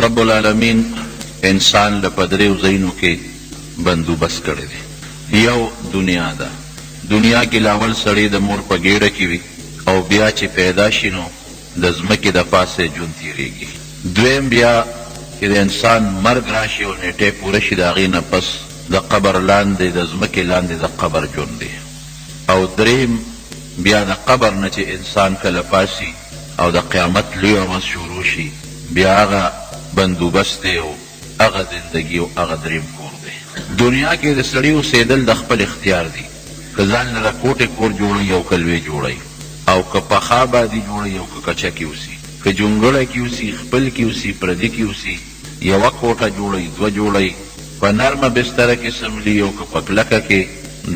رب العالمین انسان له په دریو ځایونو کې بندوبست کړی دی. یو دنیا ده. دنیا کې لا اول سړی د مور په ګېډه کې وي او بیا چې پیدا شي نو د ځمکې د پاسه یې ژوند تېرېږي. دویم بیا چې د انسان مرګ راشي او نېټه پوره شي د هغې نه پس د قبر لاندې د ځمکې لاندې د قبر ژوند دی. او دریم بیا د قبر نه چې انسان کله پاڅي او د قیامت لویه ورځ شروع شي بیا هغه بندوبست دی او هغه زندګي او هغه دریم کور دی. دنیا کې د سړي اوسېدل د خپل اختیار دي، که ځان له کوټې کور جوړوي او که لوی جوړوي او که پخه ابادي جوړوي او که کچه کې اوسي، که جونګړه کې اوسي، خپل کې اوسي، پردي کې اوسي، یوه کوټه جوړوي، دوه جوړوي، په نرمه بستره کې څملي او که په کلکه کې،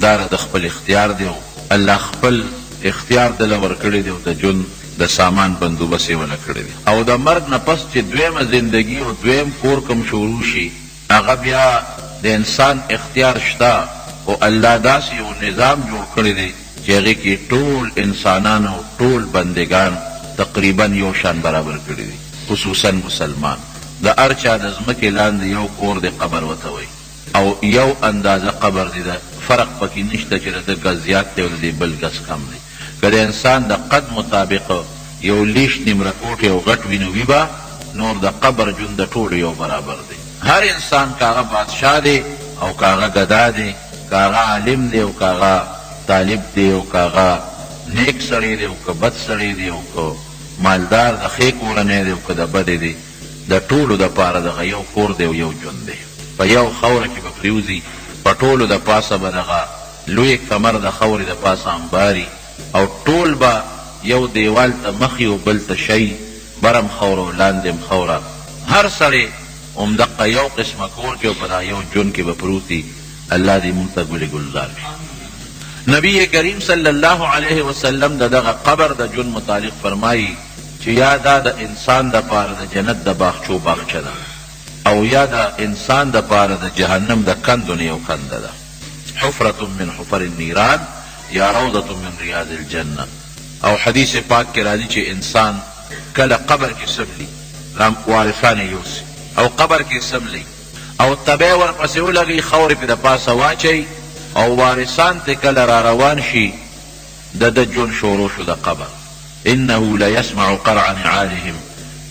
دا د ده خپل اختیار دی او الله خپل اختیار ده له ورکړی دی او د ژوند د سامان بندوبست یې وله کړی دی. او د مرګ نه پس چې دویمه زندګي او دویم کور کوم شروع شي هغه بیا د انسان اختیار شته خو الله داسې یو نظام جوړ کړی دی چې هغې کې ټول انسانان او ټول بندګان تقریبا یو شان برابر کړي دي خصوصا مسلمان د هر چا د ځمکې لاندې یو کور دی قبر ورته وایي او یو اندازه قبر دی د فرق پکې نشته چې د ده ګز زیات دی او د دې بل ګز کم دی که د انسان د قد مطابق یو لیش نیم رکوټی او غټ وي نو وي به، نور د قبر ژوند د ټولو یو برابر دی. هر انسان که هغه بادشاه دی او که هغه ګدا دی، که هغه عالم دی او که هغه طالب دی او که هغه نیک سړی دی او که بد سړی دی او که مالدار د ښې کورنۍ دی او که د بدې دی، د ټولو دپاره دغه یو کور دی او یو ژوند دی. په یو خاوره کې به پریوځي، په ټولو د پاسه به دغه لوی کمر د خاورې د پاسه امباري او ټول به یو دیوال ته مخ یو بل ته شی، برم خاوره او لاندې هم خاوره، هر سړی همدقه یو قسمه کور کې او په دغه یو ژوند کې به پروت وي، الله دې مونږ ته ګل ګلزار کړي. نبی کریم صلی الله علیه وسلم د دغه قبر د ژوند متعلق فرمایي چې یا دا د انسان دپاره د جنت د باغچو باغچه ده او یا د انسان دپاره د جهنم د کندو نه یو کنده ده. حفرة من حفر النیران یا روضة من ریاض الجنة او حدیث پاک کې راځي چې انسان کله قبر کې څملي را وارثان یې یوسي او قبر کې څملي او تبی ورپسې ولګوي خاورې پرې د پاسه واچوي او وارثان ترې کله را روان شي د ده ژوند شروع شو د قبر انه ليسمع قرع نعالهم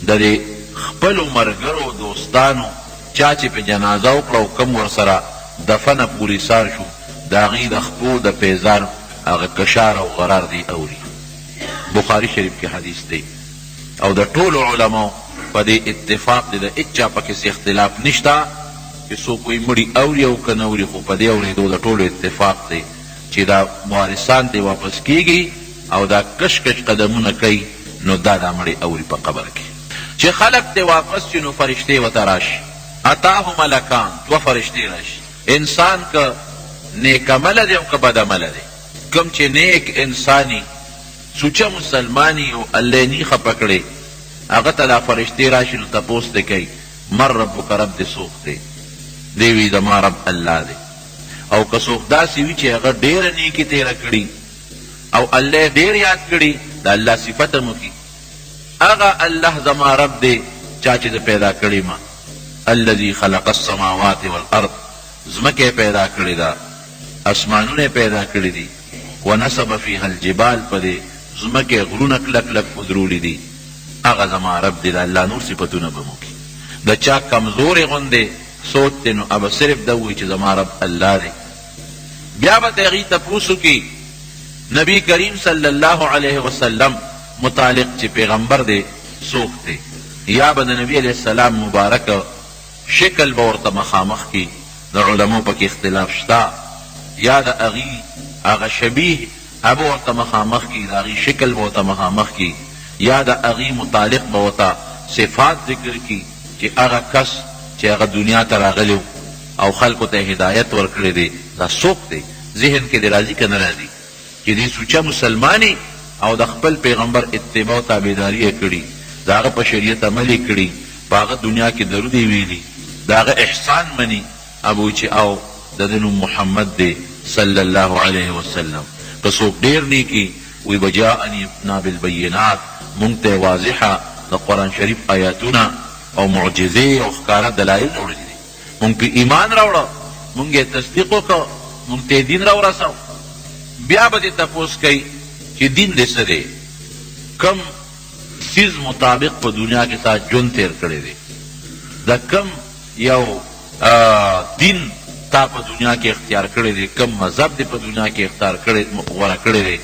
د دې خپلو مرګرو او دوستانو چا چې پرې جنازه وکړه او کوم ورسره دفنه پورې ایسار شو د هغوی د خپو د پیزار هغه کشار او غرار دی اوري. بخاري شریف کې حدیث دی او د ټولو علماو په دې اتفاق دی د هیچا پکې څه اختلاف نشته چې څوک وایي مړي اوري او که نه اوري خو په دې اورېدو د ټولو اتفاق دی چې دا وارثان ترې واپس کیږي او دا کش کش قدمونه کوي نو دا دا مړی اوري په قبر کې چې خلک ترې واپس شي نو فرشتې ورته راشي اتاه ملکان دوه فرشتې راشي انسان که نیک عمله دی او که بد عمله دی کوم چې نیک انساني سوچه مسلماني او الله یې نی خپه کړی هغه ته دا فرشتې راشي نو تپوس ترې کوي من ربک رب دې څوک دی دی وي زما رب الله دی او که څوک داسې وي چې هغه ډېره نیکي تېره کړي او الله یې ډېر یاد کړي، د الله صفت هم وکړي، هغه الله زما رب دی چا چې زه پیدا کړی یم، الذي خلق السماوات والارض، ځمکه یې پیدا کړې ده، اسمانونه یې پیدا کړي دي، ونصب فیها الجبال، په دې ځمکه یې غرونه کلک کلک ودرولي دي، هغه زما رب دی، د الله نور صفتونه به هم وکړي. د چا کمزورې غوندې سوچ دی نو هغه به صرف دا ووایي چې زما رب الله دی. بیا به د هغوی تپوس وکړي نبی کریم صلی الله علیه وسلم متعلق چې پیغمبر دی څوک دی یا به د نبی علیه السلام مبارک شکل به ورته مخامخ کړي د علمو پکې اختلاف شته یا د هغوی هغه شبیه هغه به ورته مخامخ کړي د هغوی شکل به ورته مخامخ کړي یا د هغوی متعلق به ورته صفات ذکر کړي چې هغه کس چې هغه دنیا ته راغلی او خلکو ته یې هدایت ورکړی دی دا څوک دی؟ ذهن کې دې راځي که نه راځي چې دی سوچه مسلمان او د خپل پیغمبر اتباع او تابعداري یې کړي، د هغه په شریعت عمل یې کړي، په هغه دنیا کې درود یې ویلي، د هغه احسان مني، هغه وایي چې او د ده نوم محمد دی صلی الله علیه وسلم. که څوک ډېر نیک وي وایي به جاءنا بالبینات، مونږ ته یې واضحه د قرآن شریف آیاتونه. او معجزې او ښکاره دلایل راوړلي دي، مونږ پرې ایمان راوړ، مونږ یې تصدیق وکړ، مونږ ته یې دین راورساوه. بیا به ترې تپوس کوي چې دین دې څه دی؟ کوم څیز مطابق په دنیا کې تا ژوند تېر کړی دی؟ د کوم یو دین تا په دنیا کې اختیار کړی دی؟ کوم مذهب دې په دنیا کې اختیار کړی، غوره کړی دی؟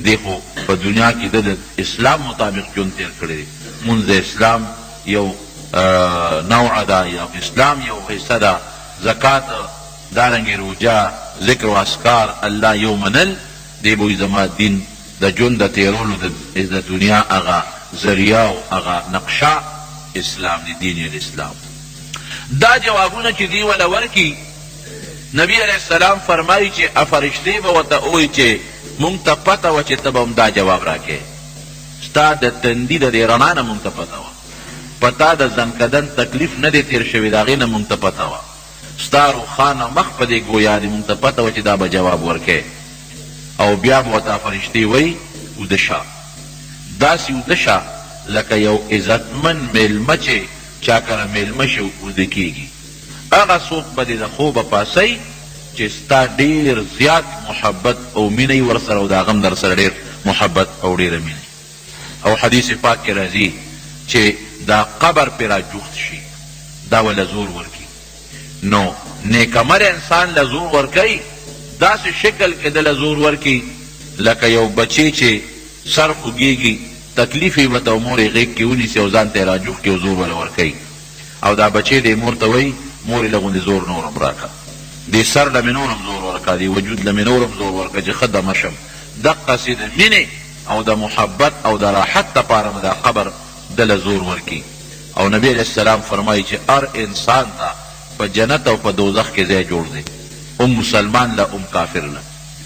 دی خو په دنیا کې ده د اسلام مطابق ژوند تیر کړی دی، لمونځ د اسلام یو نوع ده یا اسلام یو حصه ده، زکات، دارنګه روژه، ذکر او اذکار، الله یو منل، دی به وایي زما دین د ژوند د تیرولو د دنیا هغه ذریعه او هغه نقشه اسلام دی، دین الاسلام. دا جوابونه چې دی وله ورکړي، نبی علیه السلام فرمايي چې فرشتې به ورته ووايي چې مونږ ته پته وه چې ته به همدا جواب راکوې، ستا د تندي د دې رڼا نه مونږ ته پته وه، په تا د ځنکدن تکلیف نه دی تېر شوی د هغې نه مونږ ته پته وه، ستا روښانه مخ په دې ګویا دی مونږ ته پته وه چې دا به جواب ورکوې. او بیا به ورته فرشتې وايي اوده شه، داسې اوده شه لکه یو عزتمن مېلمه چې چا کره مېلمه شي او اوده کېږي. هغه څوک به دې د خوبه پاڅوي چې ستا ډېر زیات محبت او مینه وي ورسره او د هغه هم درسره ډېر محبت او ډېره مینه وي. او حدیث پاک کې راځي چې دا قبر پرې راجوخت شي، دا وله زور ورکړي، نو نېک عمله انسان له زور ورکوي، داسې شکل کې ده له زور ورکړي لکه یو بچی چې سر خوږېږي، تکلیف یې ورته او مور یې غېږ کې ونیسي او ځان ته یې راجوخت کړي او زور وله ورکوي. او دا بچی دې مور ته وایي، مورې لږ غوندې زور نور هم راکړه، دې سر له مې نور هم زور ورکړه، دې وجود له مې نور هم زور ورکړه چې ښه دمه شم. دقسې د مینې او د محبت او د راحت لپاره به دا قبر ده له زور ورکړي. او نبي علیه السلام فرمایي چې هر انسان ته په جنت او په دوزخ کې ځای جوړ دی، هم مسلمان له هم کافر له،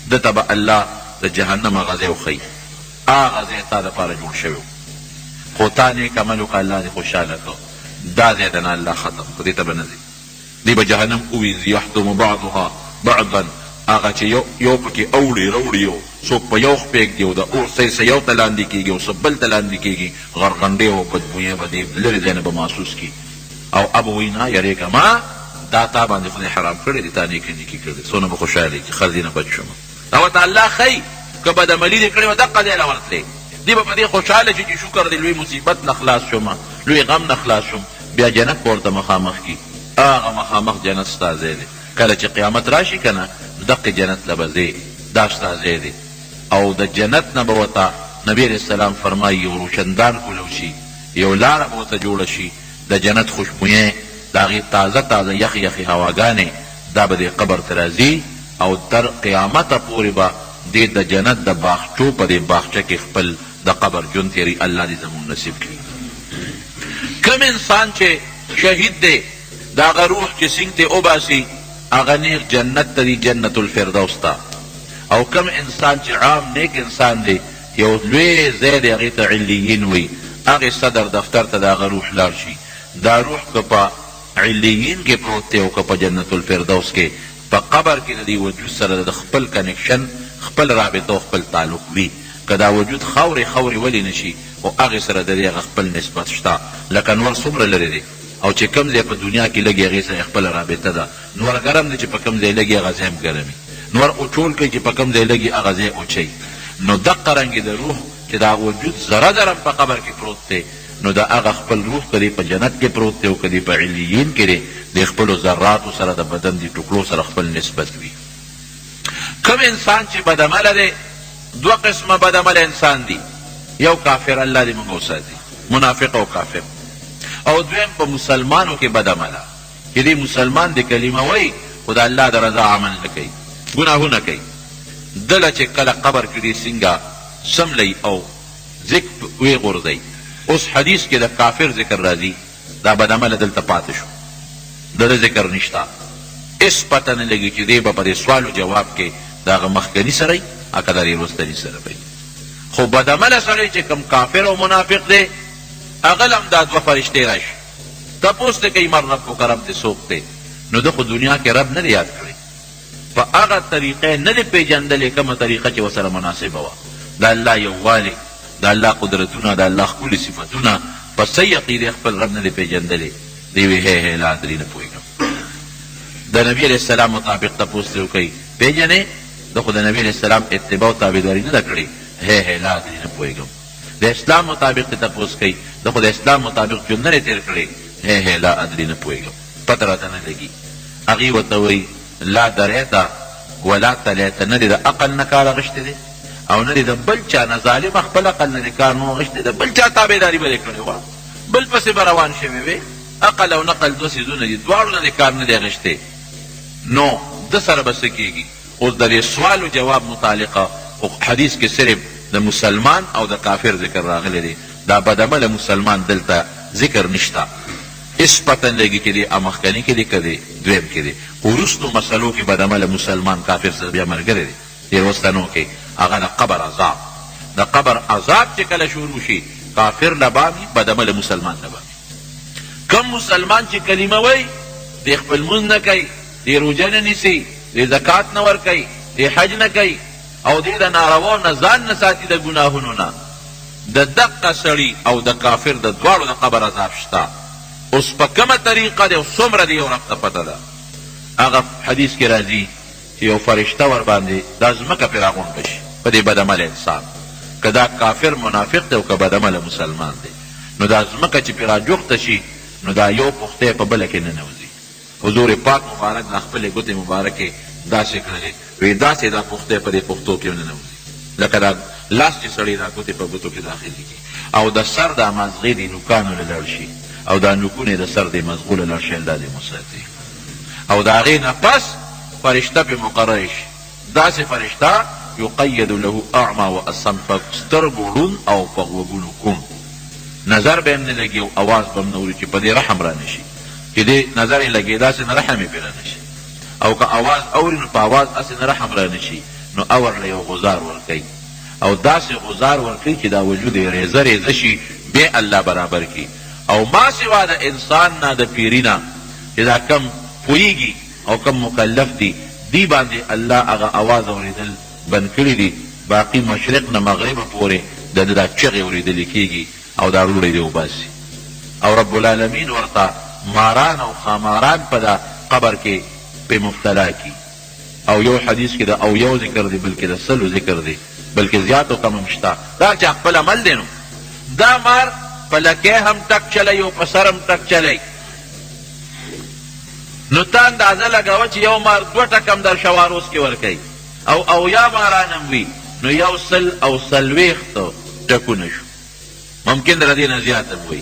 ده ته به الله د جهنم هغه ځای وښیي، هغه ځای تا لپاره جوړ شوی و. خو تا نیک عمل وکړ الله دې خوشحاله کړ دا ځای درنه الله ختم کړ دې ته به نه ځې دې به جهنم ووینځي یحطم بعضها بعضا هغه چې یو یو پکې اوړي روړي او څوک په یو خپې ږدي او د اور څه څه یو ته لاندې کېږي او څه بل ته لاندې کېږي غرغنډې او بدبویې به دې لرې ځای نه به محسوس کړي او اب وایي نه یریږه مه دا تا باندې خدای حرام کړی دی تا نیکه نیکي کړې څونه به خوشحاله یې چې ښه دې نه بچ شوم. دا ورته الله ښيي که بد عملي دې کړې وه دقه ځای له ورتلې دی به په دې خوشحاله شي چې شکر دی لوی مصیبت نه خلاص شوم لوی غم نه خلاص شوم. بیا جنت به ورته مخامخ کړي هغه مخامخ جنت ستا ځای دی کله چې قیامت راشي که نه نو دقې جنت له به ځې دا ستا ځای دی او د جنت نه به ورته نبي علیه السلام فرمایي یو روشندان کولاو شي یو لاره به ورته جوړه شي د جنت خوشبویۍ د هغې تازه تازه یخې یخې هواګانې دا به دې قبر ته راځي او تر قیامته پورې به دې د جنت د باغچو په دې باغچه کې خپل د قبر ژوند تېروي، الله دې زموږ نصیب کړي. کوم انسان چې شهید دی د هغه روح چې سینګ ته وباسي هغه نیغ جنت ته ځي، جنت الفردوس ته، او کوم انسان چې عام نیک انسان دی یو لوی ځای دی هغې ته علیین وایي، هغې صدر دفتر ته د هغه روح لاړ شي، دا روح که په علیین کې پروت دی او که په جنت الفردوس کې، په قبر کې د دې وجود سره د ده خپل کنکشن، خپل رابطه او خپل تعلق وي. که دا وجود خاورې خاورې ولې نه شي، خو هغې سره د دې هغه خپل نسبت شته. لکه نور څومره لرې دی او چې کوم ځای په دنیا کې لګي هغې سره یې خپله رابطه ده. نور ګرم دی چې په کوم ځای لګي هغه ځای هم ګرم وي. نور اوچول کوي چې په کوم ځای لګي هغه ځای اوچوي. نو دقه رنګې د روح چې دا وجود ذره ذره هم په قبر کې پروت دی، نو د هغه خپل روح که دی په جنت کې پروت دی او که دی په علیین کې دی، د خپلو ذراتو سره د بدن د ټوکړو سره خپل نسبت وي. کوم انسان چې بد عمله دی، دوه قسمه بد عمله انسان دي، یو کافر، الله دې موږ وساتي، منافق او کافر، او دویم په مسلمانو کې بد عمله چې دی مسلمان دی کلمه وایي خو د الله د رضا عمل نه کوي، ګناهونه کوي، ده له چې کله قبر کې ډېر څنګه څملوي او ځک ویې غورځوي. اوس حدیث کې د کافر ذکر راځي، دا بد عمله دلته پاتې شو، د ده ذکر نشته، هېڅ پته نه لګي چې دی به په دې سوال و جواب کې د هغه مخکني سره وي او که د دې وروستني سره به وي. خو بد عمله سړی چې کوم کافر او منافق دی، هغه له هم دا دوه فرشتې راشي، تپوس ترې کوي، من ربک، رب دې څوک دی؟ نو ده خو دنیا کې رب نه دی یاد کړی. په هغه طریقه یې نه دی پېژندلی کومه طریقه چې ورسره مناسبه وه، د الله یووالی، د الله قدرتونه، د الله ښکلي صفتونه، په صحیح عقیدې خپل رب نه دی پېژندلی؟ دی وی هی هی لا ادري، نه پوهېږم. د نبي علیه السلام مطابق تپوس ترې وکړئ، پېژنې؟ ده خو د نبي علیه السلام اتباع او تابعداري نه ده کړې. هی هی لا ادري، نه پوهېږم. د اسلام مطابق ترې تپوس کوي، ده خو د اسلام مطابق ژوند نه دی تېر کړی. هی هی لا ادري، نه پوهېږم، پته راته نه لګي. هغوی ورته وایي، لا دریت ولا تلیت، نه دې د عقل نه کار اخیستی دی او نه دې د بل چا نه، ظالمه خپل عقل نه دې کار نه و اخیستی، د بل چا تابعداري به دې کړې وه، بل پسې به روان شوی وې. عقل او نقل دوه څیزونه دي، دواړو نه دې کار نه دی اخیستی، نو ده سره به څه کېږي؟ اوس د دې سوال و جواب متعلق خو حدیث کې صرف د مسلمان او د کافر ذکر راغلی دی، دا بدعمله مسلمان دلته ذکر نشته، هیڅ پته نه لګي چې دې مخکني کې دی که دې دویم کې دی، خو وروستو مسلو کې بدعمله مسلمان کافر سره بیا ملګری دی. دې وروستنو کې هغه د قبر عذاب، د قبر عذاب چې کله شروع شي کافر له به وي، بدعمله مسلمان له به وي. کوم مسلمان چې کلمه وایي، دی خپل لمونځ نه کوي، دی روژه نه نیسي، دی زکات نه ورکوي، دی حج نه کوي او دی د نارواو نه ځان نه ساتي د ګناهونو نه، د دقه سړي او د کافر د دواړو د قبر عذاب شته. اوس په کومه طریقه دی او څومره دی یو رب ته پته ده. هغه حدیث کې راځي چې یو فرشته ورباندې دا ځمکه پرې راغونډه شي په دې بدعمله انسان، که دا کافر منافق دی او که بدعمله مسلمان دی، نو دا ځمکه چې پرې راجوخته شي نو دا یو پښتی په بله کې ننوځي. حضور پاک مبارک دا خپلې ګوتې مبارکې داسې کړلې، وې داسې دا پښتی په دې پښتو کې ننوځي لکه دا لاس چې سړی دا ګوتې په ګوتو کې داخلې کړي او د سر دا مازغې دې نوکانو له لاړ شي او دا نوکونه یې د سر دې مزغو له لاړ شي، الله دې مو ساتي. او د هغې نه پس فرشته پرې مقرره شي، داسې فرشته یقید له اعمی و اصم، په سترګو ړوند او په غوږونو کوڼ، نظر به یې هم نه لګي او اواز به هم نه اوري چې په دې رحم رانه شي، چې دې نظر یې لګېده هسې نه رحم یې پرې رانه شي او که اواز اوري نو په اواز هسې نه رحم رانه شي، نو اور له یو غوزار ورکوي او داسې غوزار ورکوي چې دا وجود یې ریزه ریزه شي، بیا الله برابر کړي. او ما سوا د انسان نه د پیري نه چې دا کوم پوهیږي او کوم مکلف دي، دوی باندې الله هغه اواز اورېدل بند کړي دي، باقي مشرق نه مغربه پورې د ده دا چغې اورېدلې کېږي او دا روړی دې وباسي او رب العالمین ورته ماران او ښاماران په دا قبر کې پرې مبتلا کړي. او یو حدیث کې د او یو ذکر دی بلکې د سلو ذکر دی بلکې زیات او کم هم شته، دا هر چا خپل عمل دی. نو دا مار په لکۍ هم ټک چلی او په سر هم ټک چلی، نو ته اندازه لګوه چې یو مار دوه ټکه هم در شواروز کې ورکوي او اویا ماران هم وي، نو 140 ټکونه شو، ممکن ده له دې نه زیات هم وي.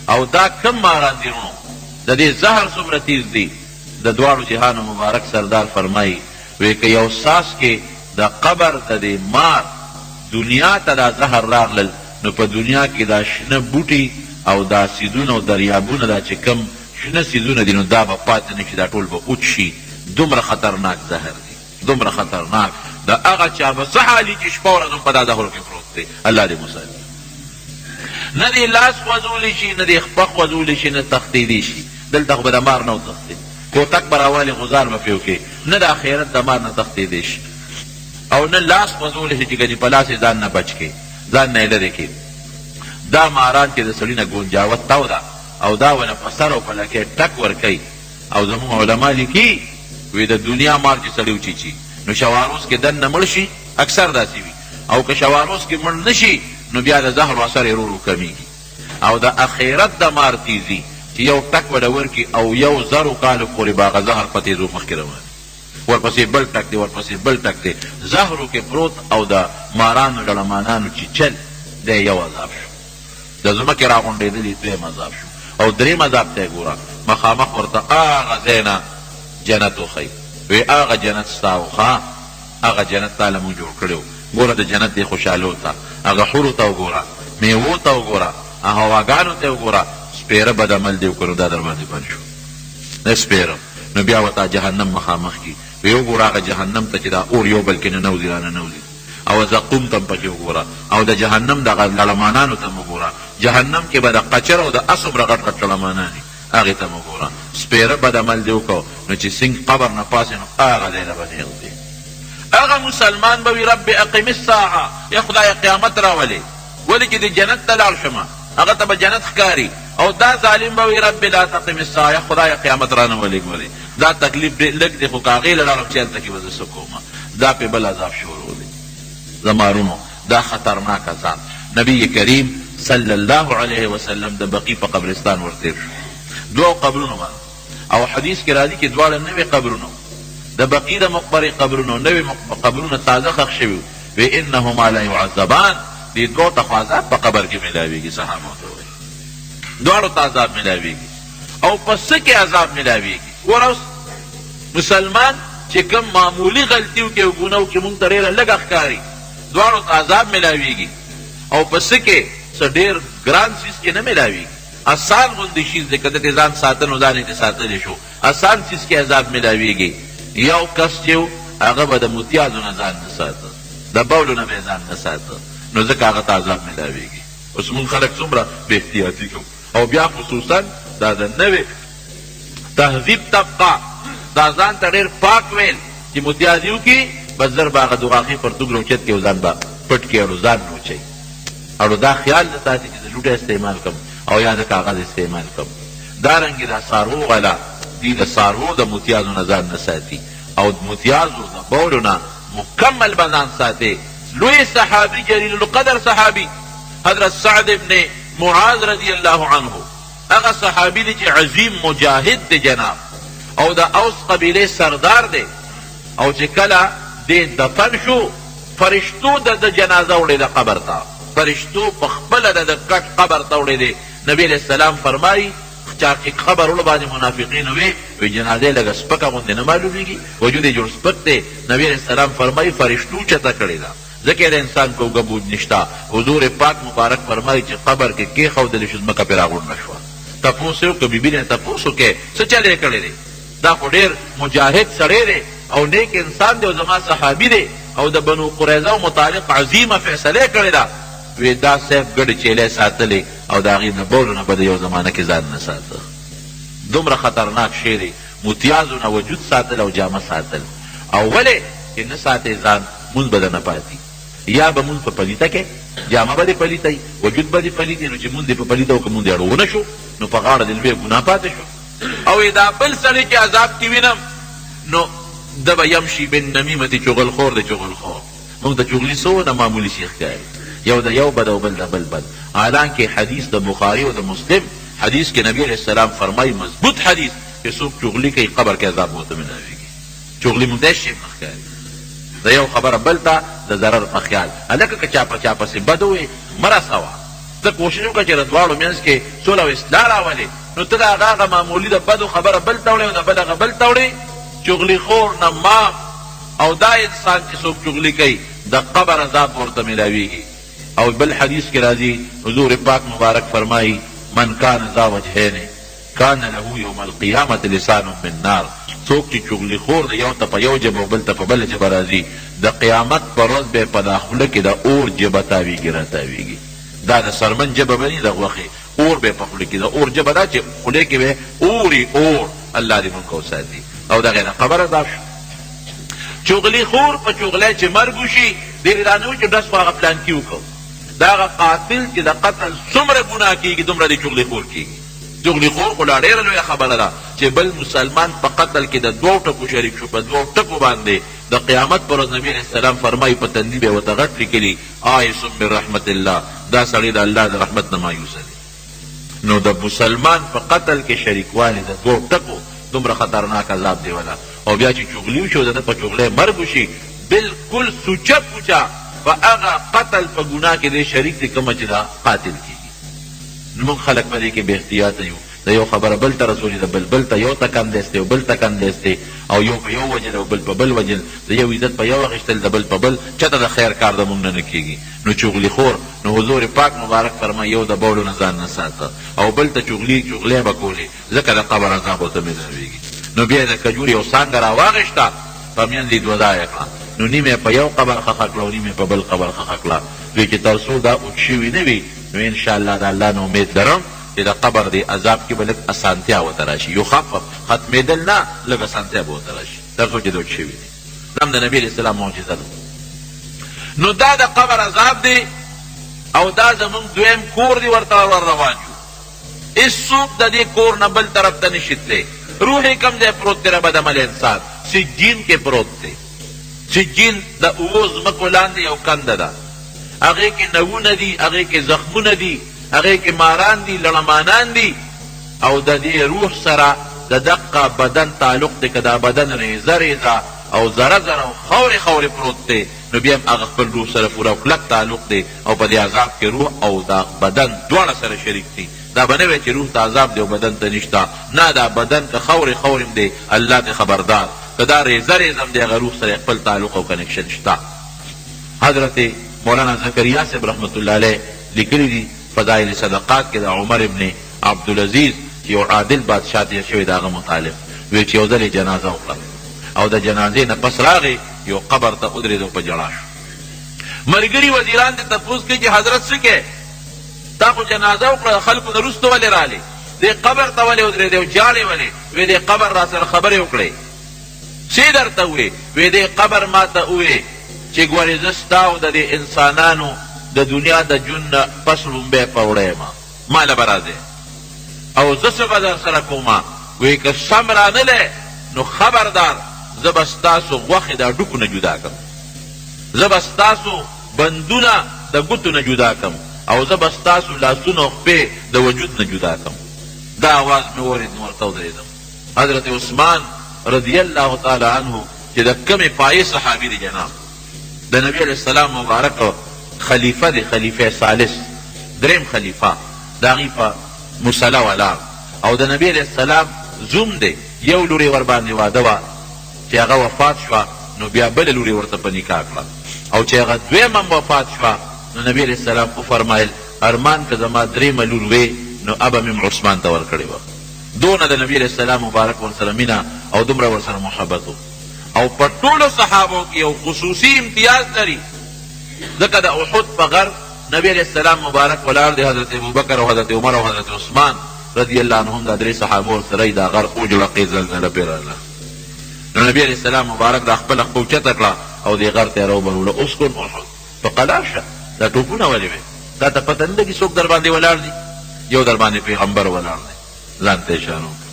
او دا کوم ماران دي وروڼو، د دې زهر څومره تیز دي، د دواړو جهانو مبارک سردار فرمايي، وې که یو څاڅکی د قبر د دې مار دنیا ته دا زهر راغلل نو په دنیا کې دا شنه بوټي او دا څیزونه او دریابونه دا چې کوم شنه څیزونه دي نو دا به پاتې نه شي، دا ټول به وچ شي، دومره خطرناک زهر دي، دومره خطرناک. د هغه چا به څه حال وي چې شپه ورځ هم په دا زهرو کې پروت دی، الله دې مو ساتي. نه دې لاس خوځولی شي، نه دې خپه خوځولی شي، نه تښتېدی شي. دلته خو به د مار نه وتښتې، کوتک به راوالې، غوزار به پرې وکړې، نه د اخرت د مار نه تښتېدی شي او نه لاس خوځولی شي چې ګنې په لاس یې ځان نه بچ کړې، ځان نه یې لرې کړې. دا ماران چې د سړي نه ګونجاوه تاو ده او دا وله په سر او په لکۍ ټک ورکوي او زموږ علما لیکي وي د دنیا مار چې سړی وچیچي نو شواروز کې دننه مړ شي، اکثر داسې وي، او که شواروز کې مړ نه شي نو بیا د زهرو اثر یې ورو ورو کمیږي. او د اخرت د مار تیزي چې یو ټک به له ورکړي او یو زرو کالو پورې به هغه زهر په تیزو مخکې روان وي، ورپسې بل ټک دی، ورپسې بل ټک دی، زهرو کې پروت او د مارانو لړمانانو چیچل دی یو عذاب شو، د ځمکې راغونډېدل یې دویم عذاب شو او دریم عذاب ته یې ګوره مخامخ ورته هغه ځای نه جنت وښیي، وایي هغه جنت ستا و ښه؟ هغه جنت تاله مونږ جوړ کړی و، ګوره د جنت دې خوشحالو ته، هغه حورو ته وګوره، مېوو ته وګوره، هغه هواګانو ته وګوره، سپېره بد عمل دې وکړ نو دا درباندې بند شو، نه سپېره، نو بیا ورته جهنم مخامخ کړي، وې وګوره هغه جهنم ته چې دا اور یو بل کې ننوځي راننوځي، او زقوم ته هم پکې وګوره، او د جهنم دغه لړمانانو ته هم وګوره، جهنم کې به د قچر او د اس څومره غټ غټ لړمانان وي، هغې ته مه ګوره، سپېره بد عمل دې وکړ نو چې څنګ قبر نه پاڅې نو هغه ځای له به نېغ ځې. هغه مسلمان به وي رب اقم الساعة، ای خدایه قیامت راولې، ولې چې دې جنت ته لاړ شم. هغه ته به جنت ښکاري او دا ظالم به وي رب لا تقم الساعة یا خدایه قیامت رانه ولېږولې دا تکلیف ډېر لږ دی خو که هغې له لاړم چې هلته کې به زه څه کوم دا پرې بل عذاب شروع دی. زما وروڼو دا خطرناک عذاب نبی کریم صلی الله علیه وسلم د بقیع په قبرستان ورتېر شو دوو قبرونو باندې او حدیث کې راځي چې دواړه نوې قبرونه وو، د بقیع د مقبرې قبرونه او نوې قبرونه تازه ښخ شوي وو، وې انهما لیعذبان، دې دوو ته خو عذاب په قبر کې ملاویږي، صحابو ته وایي دواړو ته عذاب ملاویږي او په څه کې عذاب ملاویږي؟ ګوره اوس مسلمان چې کوم معمولي غلطي وکړي او ګناه وکړي مونږ ته ډېره لږه ښکاري، دواړو ته عذاب ملاویږي او په څه کې؟ څه ډېر ګران څیز کې نه ملاویږي. اسان غوندې شیز دی که ده ترې ځان ساته نو ځان یې ترې ساتلی شو، اسان څیز کې عذاب ملاویږي، یو کس چې و هغه به د متیازو نه ځان نه ساته، د بولو نه به یې ځان نه ساته نو ځکه هغه ته عذاب ملاویږي. اوس موږ خلک څومره بې احتیاطي کوو او بیا خصوصا دا د نوې تهذیب طبقه دا ځان ته ډېر پاک ویل چې متیازي وکړي بس زر به هغه دغاښې پرتوګ راوچت کړي او ځان به پټ کړي اړو ځان نه وچوي. اړو دا خیال نه ساتي چې زه لوټه استعمال کړم او یا د کاغذ استعمال کړم. دارنګې دا څاروو غله دي د څاروو د متیازو نه ځان نه ساتي او د متیازو د بولو نه مکمل به ځان ساتې. لوی صحابي جلیل القدر صحابي حضرت سعد ابن معاذ رضی الله عنه هغه صحابي دی چې عظیم مجاهد دی جناب او د اوس قبیلې سردار دی او چې کله دی دفن شو فرشتو د ده جنازه وړې ده قبر ته، فرشتو په خپله د ده کټ قبر ته وړی دی، نبي علیه السلام فرمايي، چا چې قبر وړو بعضې منافقینو وې، وې جنازه یې لږه سپکه غوندې نه معلومیږي، وجود یې جوړ سپک دی، نبي علیه السلام فرمايي، فرشتو اوچته کړې ده، ځکه یې د انسان په اوږه بوج نشته، حضور پاک مبارک فرمايي چې قبر کې کېښودل شو ځمکه پرې راغونډه شوه، تپوس یې وکړ، بي بي نه تپوس وکړئ څه چل یې کړی دی؟ دا خو ډېر مجاهد سړی دی او نېک انسان دی او زما صحابي دی او د بنو قریظه متعلق عظیمه فیصله یې کړې ده. وې دا صاحب ګډې چیلې ساتلې او د هغې د بولو نه به د یو زمانه کې ځان نه ساته. دومره خطرناک شی دی متیازو نه وجود ساتل او جامه ساتل او ولې چې نه ساتې ځان لمونځ به درنه پاتي یا به لمونځ په پلیته کې جامه به دې پلیته وي وجود به دې پلیت وي نو چې لمونځ دې په پلیته وکړ لمونځ دې اړو ونه شو نو په غاړه دې لویه ګناه پاتې شوه. او دا بل سړی چې عذاب کې وینم نو ده به یمشي بالنمیمة چغل خور دی چغل خور موږ ته چغلي څونه معمولي شی ښکاري یو د یو بد او بل د بل بد حالانکه حدیث د بخاري او د مسلم حدیث کې نبی علیه السلام فرمایي مضبوط حدیث چې څوک چغلي کوي قبر کې عذاب ورته ملاویږي چغلي موږ ته هېڅ شی نه ښکاري د یو خبره بل ته د ضرر په خیال هلکه که چا په چا پسې بد ووې مه رسوه ته کوشش وکړه چې د دواړو منځ کې سوله او اصلاح راولې، نو ته د هغه هغه معمولي د بدو خبره بل ته وړې او د بل هغه بل ته وړې، چغلي خور، نمام او دا انسان چې څوک چغلي کوي د قبر عذاب به ورته ملاویږي او بل حدیث کې راځي حضور پاک مبارک فرمايي، من کان ذا وجهین کان له یوم القیامة لسان من نار، څوک چې چغلي خور دی یو ته په یو ژبه او بل ته په بله ژبه راځي د قیامت پر ورځ به یې په دا خوله کې د اور ژبه تاویږي راتاویږي، دا د څرمن ژبه به نه وي د غوښې اور به یې په خوله کې د اور ژبه دا چې خولې کې به یې اور وي اور، الله دې مونږ وساتي او دغه د قبر عذاب شو. چغلي خور په چغلۍ چې مرګ وشي دې دا نه وي چې ډز خو هغه پلانکي وکړ، د هغه قاتل چې د قتل څومره ګناه کیږي دومره دې چغلي خور کیږي. چغلي خور خو لا ډېره لویه خبره ده چې بل مسلمان په قتل کې د دوو ټکو شریک شو، په دوو ټکو باندې د قیامت پر ورځ نبي علیه السلام فرمایي په تندي به یې ورته غټ لیکلي آیس من رحمت الله، دا سړی د الله د رحمت نه مایوسه دی. نو د مسلمان په قتل کې شریکوالی د دوو ټکو دومره خطرناک عذاب دی ولا او بیا چې چغلي وشي او د ده په چغلۍ مرګ وشي بالکل سوچه پوچه په هغه قتل په ګناه کې دی شریک دی کومه چې د قاتل کېږي. نو موږ خلک په دې کې بې احتیاطه یو، د یو خبره بل ته رسولې ده، بل بل ته، یو ته کندېستې او بل ته کندېستې او یو په یو وژل او بل په بل وژل، د یو عزت په یو اخیستل د بل په بل، چاته د خیر کار د موږ نه نه کېږي. نو چغلي خور، نو حضور پاک مبارک فرمایي، یو د بولو نه ځان نه ساته او بل ته چغلي چغلۍ به کولې، ځکه د قبر عذاب ورته ملاوېږي. نو بیا یې د کجورې یو څانګه راواخیسته، په منځ یې دوه ځایه کړه، نو نیمه یې په یو قبر ښخه کړه او نیمه یې په بل قبر ښخه کړه، وې چې تر څو دا اوچ شوي نه وي، نو ان شاء الله د الله نه امید لرم چې د قبر دې عذاب کې به لږ اسانتیا ورته راشي، یخفف، ختمېدل نه، لږ اسانتیا به ورته راشي تر څو چې دا وچ شوي نه وي. دا هم د نبي علیه السلام معجزه ده. نو دا د قبر عذاب دی. او دا زموږ دویم کور دی، ورته ور روان یو. هیڅوک د دې کور نه بل طرف ته نشي تللی. روح یې کوم ځای پروت دی؟ رب د عمل انسان سجین کې پروت دی. سجین د اوو ځمکو لاندې یو کنده ده، هغې کې نوونه دي، هغې کې زخمونه دي، هغې کې ماران دي، لړمانان دي، او د دې روح سره د دقه بدن تعلق دی. که دا بدن ریزه ریزه او ذره ذره او خاورې خاورې پروت دی، نو بیا هم هغه خپل روح سره پوره او کلک تعلق دی، او په دې عذاب کې روح او دا بدن دواړه سره شریک دي. دا به نه وایې چې روح ته عذاب دی او بدن ته نشته، نه، دا بدن که خاورې خاورې هم دی، الله ترې خبردار، که دا ریزه ریزه هم دی، هغه روح سره خپل تعلق او کنکشن شته. حضرت مولانا زکریا صاحب رحمت الله علیه لیکلي دي فضائل صدقات کې د عمر ابن عبدالعزیز چې یو عادل بادشاه تېر شوی د هغه متعلق وی چې یو ځل یې جنازه وکړه او د جنازې نه پس راغی یو قبر ته ودرېد او په ژړا شو. ملګري وزیران ترې تپوس کوي چې حضرت څه کوې؟ تا خو جنازه وکړه، د خلکو نه وروسته ولې رالې؟ دې قبر ته ولې ودرېدې او ژاړې ولې؟ وی دې قبر راسره خبرې وکړې. څۀ درته ووې؟ وې دې قبر ما ته ووې چې ګورې زه ستا او د دې انسانانو د دنیا د ژوند نه پس ړومبی پوړی یم، ما له به راځې او زه څه به درسره کوم؟ وې که سم رانه لې نو خبردار زه به ستاسو غوښې د هډوکو نه جدا کړم، زه به ستاسو بندونه د ګوتو نه جدا کړم او زه به ستاسو لاسونه او خپې د وجود نه جدا کړم. دا اواز مې واورېد نو ورته ودرېدم. حضرت عثمان رضی الله تعالی عنه چې د کومې پایې صحابي دی جناب، د نبی علیه السلام مبارک خلیفه دی، خلیفه ثالث، دریم خلیفه، د هغوی په مصلی ولاړ او د نبی علیه السلام زوم دی، یو لور یې ورباندې واده وه چې هغه وفات شوه نو بیا بله لور یې ورته په نکاح کړه، او چې هغه دویمه هم وفات شوه نو نبی علیه السلام وفرمایل ارمان که زما دریمه لور وې نو ابه مې هم عثمان ته ورکړې وه. دونه د نبی علیه السلام مبارک ورسره مینه او دومره ورسره محبت و، او په ټولو صحابو کې یو خصوصي امتیاز لري، ځکه د احد په غر نبی علیه السلام مبارک ولاړ دی، حضرت ابوبکر او حضرت عمر او حضرت عثمان رضی الله عنهم دا درې صحابه ورسره دا غر وجړقې، زلزله پرې راغله، نو نبی علیه السلام مبارک دا خپله خپه اوچته کړه او دې غر ته یې راوبروله، اسکن احد، په قلار شه، دا ټوپونه ولې وې، تا ته پته نه لګي څوک درباندې ولاړ دي؟ یو درباندې پیغمبر ولاړ دی، ځان ته اشاره وکړه،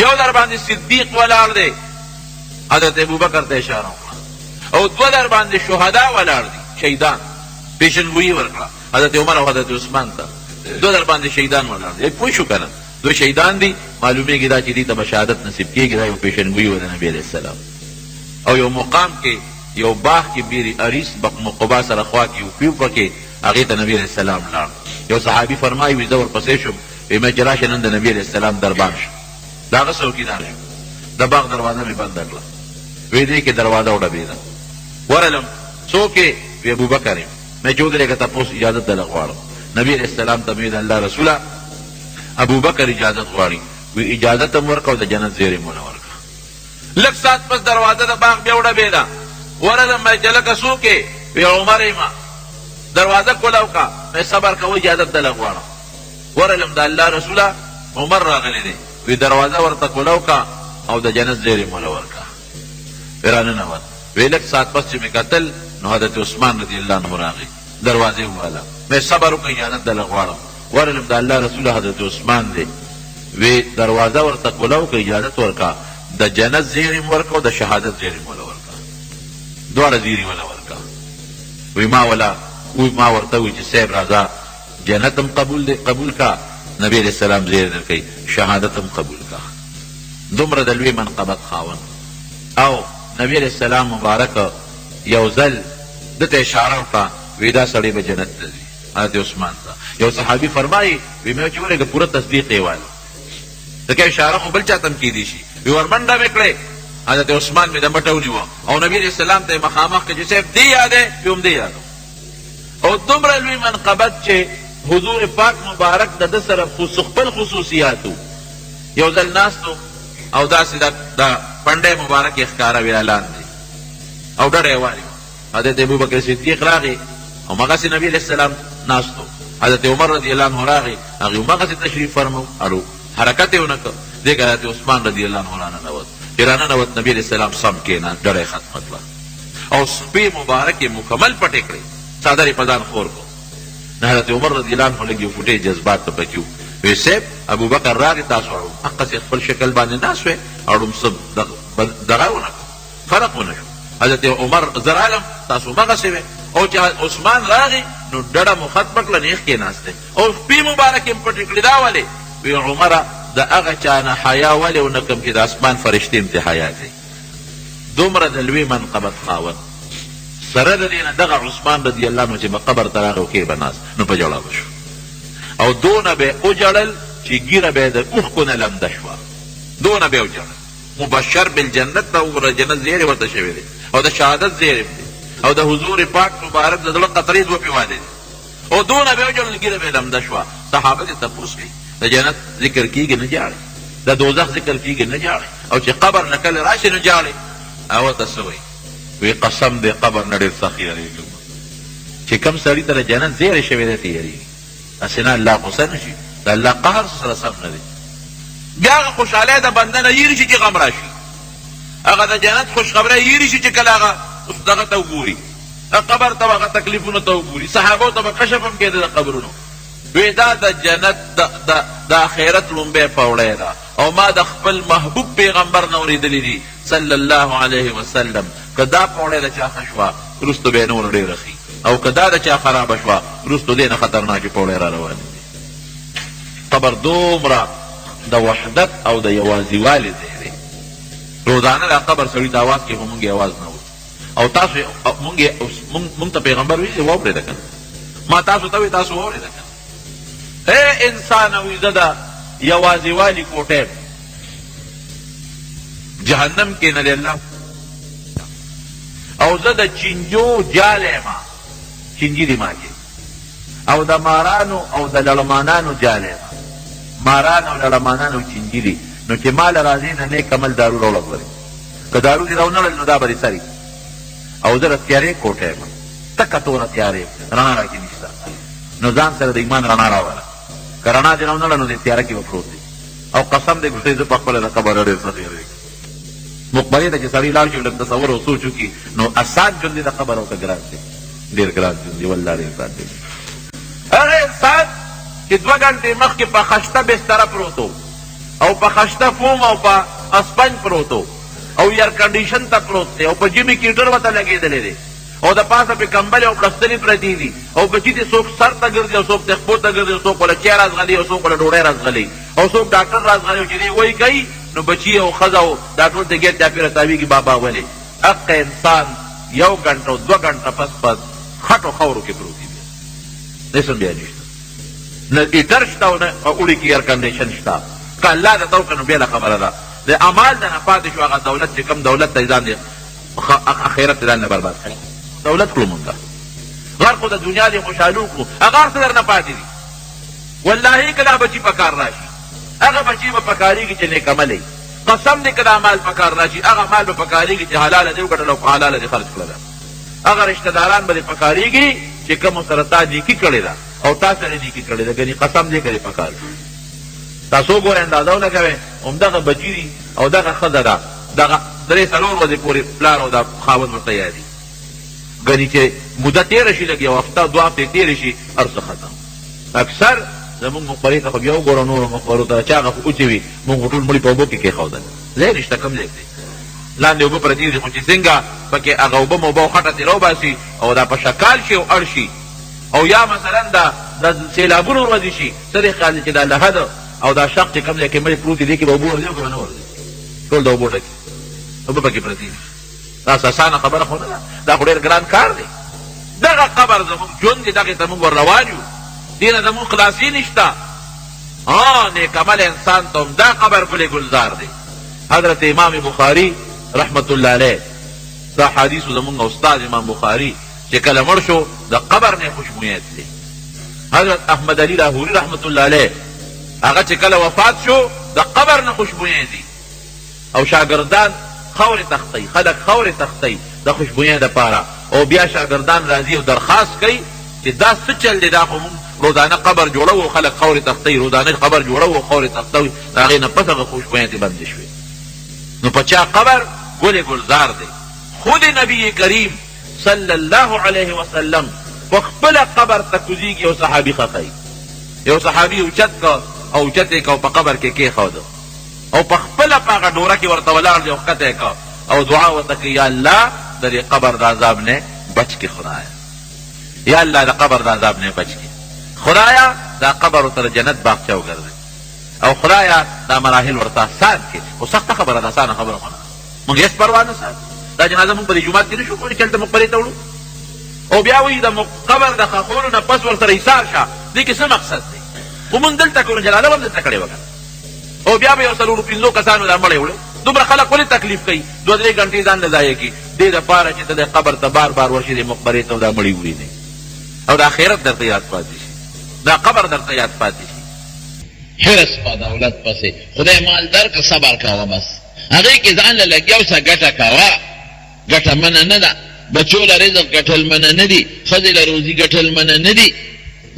یو درباندې صدیق ولاړ دی، حضرت ابوبکر ته اشاره وکړه، او دوه درباندې شهدا ولاړ دي، شهیدان، پیشنګویي ورکړه حضرت عمر او حضرت عثمان ته، دوه درباندې شهیدان ولاړ دي، پوه شو که نه؟ دوه شهیدان دي، معلومېږي دا چې دوی ته به شهادت نصیب کېږي، دا یو پیشنګویي وه د نبي علیه السلام. او یو مقام کې یو باغ کې بیر اریس بقمقبا سره خوا کې یو پیو پکې هغې ته نبي علیه السلام لاړ. یو صحابي فرمایي وي زه ورپسې شوم، وي مې چې راشه نن د نبي علیه السلام دربان شم، د هغه څوکیدار شم، د باغ دروازه مې بنده کړه، وي دې کې دروازه وډبېده، ورغلم څوک یې؟ وي ابوبکر یم. مې چې ودرېږه تپوس اجازت درله غواړم. نبي علیه السلام ته مې وي د الله رسوله ابوبکر اجازت غواړي. وي اجازت هم ورکړه او د جنت زیری هم وله ورکړه. لږ ساعت پس دروازه د باغ بیا وډبېده، ورغلم مې چې لکه څوک یې؟ وی عمر یم. دروازه کولاو کړه، مې صبر کوه اجازت درله غواړم. ورغلم د الله رسوله عمر راغلی دی. وی دروازه ورته کولاو کړه او د جنت زیری مو له ورکړه. وی راننوت. وی لږ ساعت پس چې مې کتل نو حضرت عثمان رضی الله عنه راغی، دروازه یې ووهله، مې صبر وکړه اجازت درله غواړم. ورغلم د الله رسوله حضرت عثمان دی. وی دروازه ورته کولاو کړه اجازت ورکړه، د جنت زیری هم ورکړه او د شهادت زیری هم وله ورکړه، دواړه زیري وله ورکړه. وی ما وله وی ما ورته وی چې صاحب راځه جنت هم قبول دی قبول کا، نبی علیه السلام زیری درکوي، شهادت هم قبول کا. دومره د لوی منقبت خاوند. او نبی علیه السلام مبارک یو ځل ده ته اشاره وکړه وی دا سړی به جنت ته ځي، حضرت عثمان ته یو صحابي فرمایي وی مې چې ولېږه پوره تصدیق یې واله، ځکه اشاره خو بل چاته هم کېدی شي. وی ورمنډه مې کړې، حضرت عثمان مې د مټه ونیوه او نبي علیه السلام ته یې مخامخ کړ چې صاحب دې یادی؟ وی همدې یادوم. او دومره لوی منقبت چې حضور پاک مبارک د ده سره خپل خصوصیات وو. یو ځل ناست و او داسې د پنډی مبارک یې ښکاره وي لاندې او ډډه یې والي وه. حضرت ابوبکر صدیق راغی، همغسې نبي علیه السلام ناست و. حضرت عمر رضی الله عنه راغی، هغوی همغسې تشریف فرمو، اړو حرکت یې ونه کړ. دې کې حضرت عثمان رضی الله عنه راننوت، چې راننوت نبي علیه السلام سم کېناست، ډډه یې ختمه کړه او خپې مبارکې مکمل پټې کړې، څادر یې په ځان خور کړ. نو حضرت عمر رضی الله عنه لږ یو فوټې جذبات په پکې وو، وی صیب ابوبکر راغی تاسو اړوم هقسې خپل شکل باندې ناست وی اړوم څه دغه ونه کړو فرق ونه شو. حضرت عمر زه رالم تاسو همغسې وی او چې عثمان راغی نو ډډه مو ختمه کړه نیغ کېناستی او خپې مبارکې هم پټې کړې دا ولې؟ وی عمره د هغه چا نه حیا ولې ونه کړم چې د اسمان فرشتې هم ترې حیا کوي. دومره د لوی منقبت خاوند سره د دې نه دغه عثمان رضی الله عنه چې به قبر ته راغی او کښې به ناست نو په ژړا به شو او دونه به یې وژړل چې ږیره به یې د اوښکو نه لمده شوه، دونه به یې وژړل. مبشر بالجنت ته وګوره، جنت زیری ورته شوی دی او د شهادت زیری هم دی او د حضور پاک مبارک د زړه قطرې دوه پې والې دي او دونه به یې وژړل ږیره به یې لمده شوه. صحابه دې تپوس کوي د جنت ذکر کیږي نه ژاړي، د دوزخ ذکر کیږي نه ژاړي او چې قبر نه کله راشي نو ژاړي. هغه ورته څه وایي؟ وایي قسم دی قبر نه ډېر سخت یریږم. چې کوم سړي ته د جنت زیری شوی دی ترې یریږي، هسې نه الله غوسه نه شي، د الله قهر سره سم نه دی. بیا هغه خوشحالۍ د بنده نه هېرې شي چې غم راشي، هغه د جنت خوشخبرۍ هېرې شي چې کله هغه دغه ته وګوري، قبر ته هغه تکلیفونو ته وګوري. صحابو ته به کشف هم کېده د قبرونو، وی دا د جنت د د د اخرت ړومبی پوړی ده او ما د خپل محبوب پیغمبر نه اورېدلي دي صلی الله علیه وسلم که دا پوړی د چا ښه شوه وروسته به یې نوره ډېره ښي او که دا د چا خرابه شوه وروسته دې نه خطرناکې پوړی را روانې دي. قبر دومره د وحدت او د یوازیوالي ځای دی، روزانه دا قبر سړي ته اواز کوي خو مونږ یې اواز نه اورو. او تاسو مونږ مونږ ته پیغمبر ویلي واورېده کنه ما تاسو ته وی تاسو واورېده کنه اے انسان وی زه د یوازېوالي کوټه یم جهنم کې نه دی الله او زه د چینجو جاله یم، چینجي دي ما کې او د مارانو او د لړمانانو جاله یم، ماران او لړمانان او چینجي دي، نو چې ما له راځې د نیک عمل دارو راوړه ګورې که دارو دې راونړل نو دا به دې سر وي او زه د تیارې کوټه یم، تکه توره تیارې یم، رڼا راکې نشته، نو ځان سره د ایمان رڼا راوله، که رڼا دې راونړه نو دې تیاره کې به پروت یې او قسم دې ګورې زه په خپله د قبر ډېر سخت یریږم. مقبرې ته چې سړی لاړ شي او لږ تصور او سوچ وکړي نو اسان ژوند دی د قبر او که ګران دی؟ ډېر ګران ژوند دی، والله ډېر ګران ژوند دی. هغه انسان چې دوه ګنټې مخکې په خشته بستره پروت و او په خشته فوم او په اسپنج پروت و او ایرکنډیشن ته پروت دی او په ژمي کې هیټر ورته لګېدلی دی او د پاسه پرې کمبلې او بړستنې پرتې دي او بچي ترې څوک سر ته ګرځي او څوک ترې خپو ته ګرځي او څوک ورله چای راځغلي او څوک ورله ډوډۍ راځغلي او څوک ډاکټر راځغلي او چې دی وایي کوي نو بچي او ښځه او دا ټول ترې ګېر چاپېره تاوېږي بابا ولې اقه انسان یو ګنټه او دوه ګنټه پس په خټو خاورو کې پروت وي بیا هېڅ هم بیا نشته، نه هیټر شته او نه په اوړي کې ایرکنډیشن شته. که الله درته وکړه نو بېله خبره ده، د اعمال درنه پاتې شو هغه دولت چې کوم دولت ته ځان دې اخرت دې ځان نه برباد کړی دولت کړو مونږ غرق خو د دنیا دې خوشحالو کړو هغه هر څه درنه پاتې دي. والله که دا بچي په کار راشي هغه بچي به پکارېږي چې نیک عمله وي. قسم دی که دا مال په کار راشي هغه مال به پکارېږي چې حلاله دې وګټله او په حلاله دې خرڅ کړله. هغه رشته داران به دې پکارېږي چې کومو سره تا نیکي کړې ده او تا سره نیکي کړې ده، ګني قسم دی که دې پکار شي. تاسو وګورئ اندازه ولګوئ همدغه بچي دي او دغه ښځه ده، دغه درې څلور ورځې پورې پلار او دا خاوند ورته یادېږي، ګني چې موده تېره شي لږ یوه هفته دوه هفتې تېرې شي هر څه ختم. اکثر زموږ مقبرې ته خو بیا وګوره نورو مقبرو ته چا هغه خو اوچې وي، موږ خو ټول مړي په اوبو کې کېښودل، ځای نشته کوم ځای کې لاندې اوبه پرتې دي، خو چې څنګه پکې هغه اوبه موبه او خټه ترې راوباسي او دا په شکال شي او اړ شي او یا مثلا دا د سیلابونو ورځې شي، څه دې خیال دی چې دا لحد او دا شق چې کوم ځای کې مړي پروت دي دې کې به اوبه ورځي او که به نه ورځي؟ ټول د اوبو ډکې اوبه پکې پرتې دي. دا څه اسانه خبره خو نه ده، دا خو ډېر ګران کار دی. دغه قبر زموږ ژوند دی، دغې ته موږ ور روان یو، دې نه زموږ خلاصي نشته. ها نیک عمله انسان ته هم دا قبر ګل ګلزار دی. حضرت امام بخاري رحمة الله علیه د احادیثو زموږ استاد امام بخاري چې کله مړ شو د قبر نه یې خوشبویۍ تلې. حضرت احمد علي لاهوري رحمة الله علیه هغه چې کله وفات شو د قبر نه خوشبویۍ ځي. او شاګردان خاورې تښتوي، خلک خاورې تښتوي د خوشبویۍ لپاره او بیا شاګردان راځي او درخواست کوي چې دا څه چل دی، دا خو موږ روزانه قبر جوړوو او خلک خاورې تښتوي، روزانه قبر جوړوو او خاورې تښتوي، د هغې نه پس هغه خوشبویۍ ترې بندې شوې. نو په چا قبر ګل ګلزار دی. خود نبی کریم صلی الله علیه وسلم په خپله قبر ته کوزېږي او صحابي ښخوي. یو صحابي اوچت کړ او اوچت یې کړ او په قبر کې کېښود او په خپله په هغه ډوره کې ورته ولاړ دی او ښکته یې کړ او دعا ورته کوي، یا الله د دې قبر د عذاب نه بچ کړې خدایه، یا الله د قبر د عذاب نه بچ کړې خدایه، دا قبر ورته د جنت باغچه وګرځوې او خدایه دا مراحل ورته اسان کړې. خو سخته خبره ده، اسانه خبره خو نه ده. موږ هېڅ پروا نه ساتو. دا جنازه موږ په دې جومات کې نه شو کولی چې هلته مقبرې ته وړو. او بیا وایي د قبر د ښخولو نه پس ورسره ایثار شه، دې کې څه مقصد دی؟ خو موږ دلته کوو، نو جنازه به هم دلته کړې وه که نه؟ او بیا به یو څلورو پنځو کسانو دا مړی وړی. دومره خلک ولې تکلیف کوي، دوه درې ګنټې ځان له ضایع کړي، دې لپاره چې ته د قبر ته بار بار ورشې، دې مقبرې ته او دا مړی ووینې او د آخرت درته یاد پاتې شي، دا قبر درته یاد پاتې شي. حرص په دولت پسې خدای مال درکړ صبر کوه بس هغې کې ځان له لګیا اوسه ګټه کوه ګټه منع نه ده بچو له رزق ګټل منع نه دي ښځې له روزي ګټل منع نه دي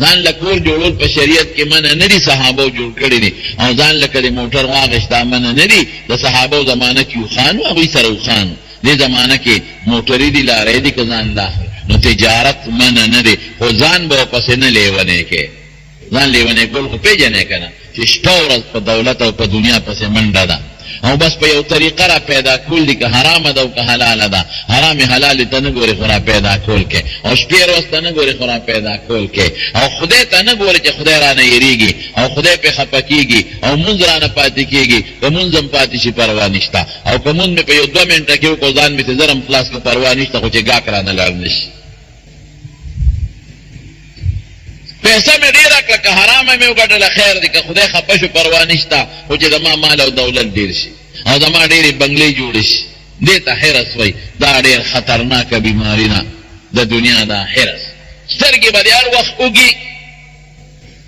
ځان له کور جوړول په شریعت کې منع نه دي صحابو جوړ کړي دي او ځان له که د موټر واخیست دا منع نه دي د صحابو زمانه کې اوښان وو هغوی سره اوښان وو دې زمانه کې موټرې دي لارۍ دي که ځان له اخلي نو تجارت منع نه دی خو ځان به ورپسې نه لیونی کې. ځان لیونی کول خو پیژنې کنه چې شپه ورځ په دولت او په دنیا پسې منډه ده او بس په یو طریقه را پیدا کول دي که حرامه ده او که حلاله ده حرامې حلالې ته نه ګورې خو را پیدا کول کې او شپې ورځ ته نه ګورې خو را پیدا کول کې او خدای ته نه ګورې چې خدای رانه یریږي او خدای پې خپه کیږي او مونځ رانه پاتې کیږي که مونځ هم پاتې شي پروا نشته او که مونځ مې په یو دوه منټه کې وکړو ځان مې ترې زر هم خلاص کړ پروا نشته خو چې ګاک رانه لاړ نه شي. پیسه مې ډېره کړه که حرامه مې وګټله خیر دی که خدای خپه شو پروا نشته خو چې زما مال او دولت ډېر شي او زما ډېرې بنګلې جوړې شي دې ته حرص وایي. دا ډېر خطرناکه بیماري ده د دنیا دا حرص. سترګې به دې هر وخت اوږي.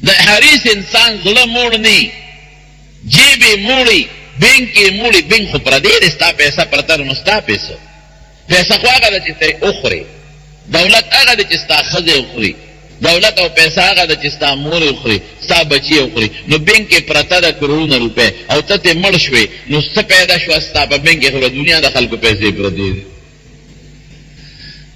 د حریص انسان زړه موړ نه جیب یې موړي، بینک یې موړي، بینک خو پردی دی ستا پیسه پرته ده نو ستا پیسه. پیسه خو هغه ده چې ته یې وخورې، دولت هغه دی چې ستا ښځه یې وخوري، دولت او پیسه هغه ده چې ستا مور یې وخوري، ستا بچي یې وخوري، نو بینک کې پرته ده کروړونه روپۍ او ته ترې مړ شوې نو څه پیدا شوه؟ ستا په بینک کې خو د دنیا د خلکو پیسې پرتې دي،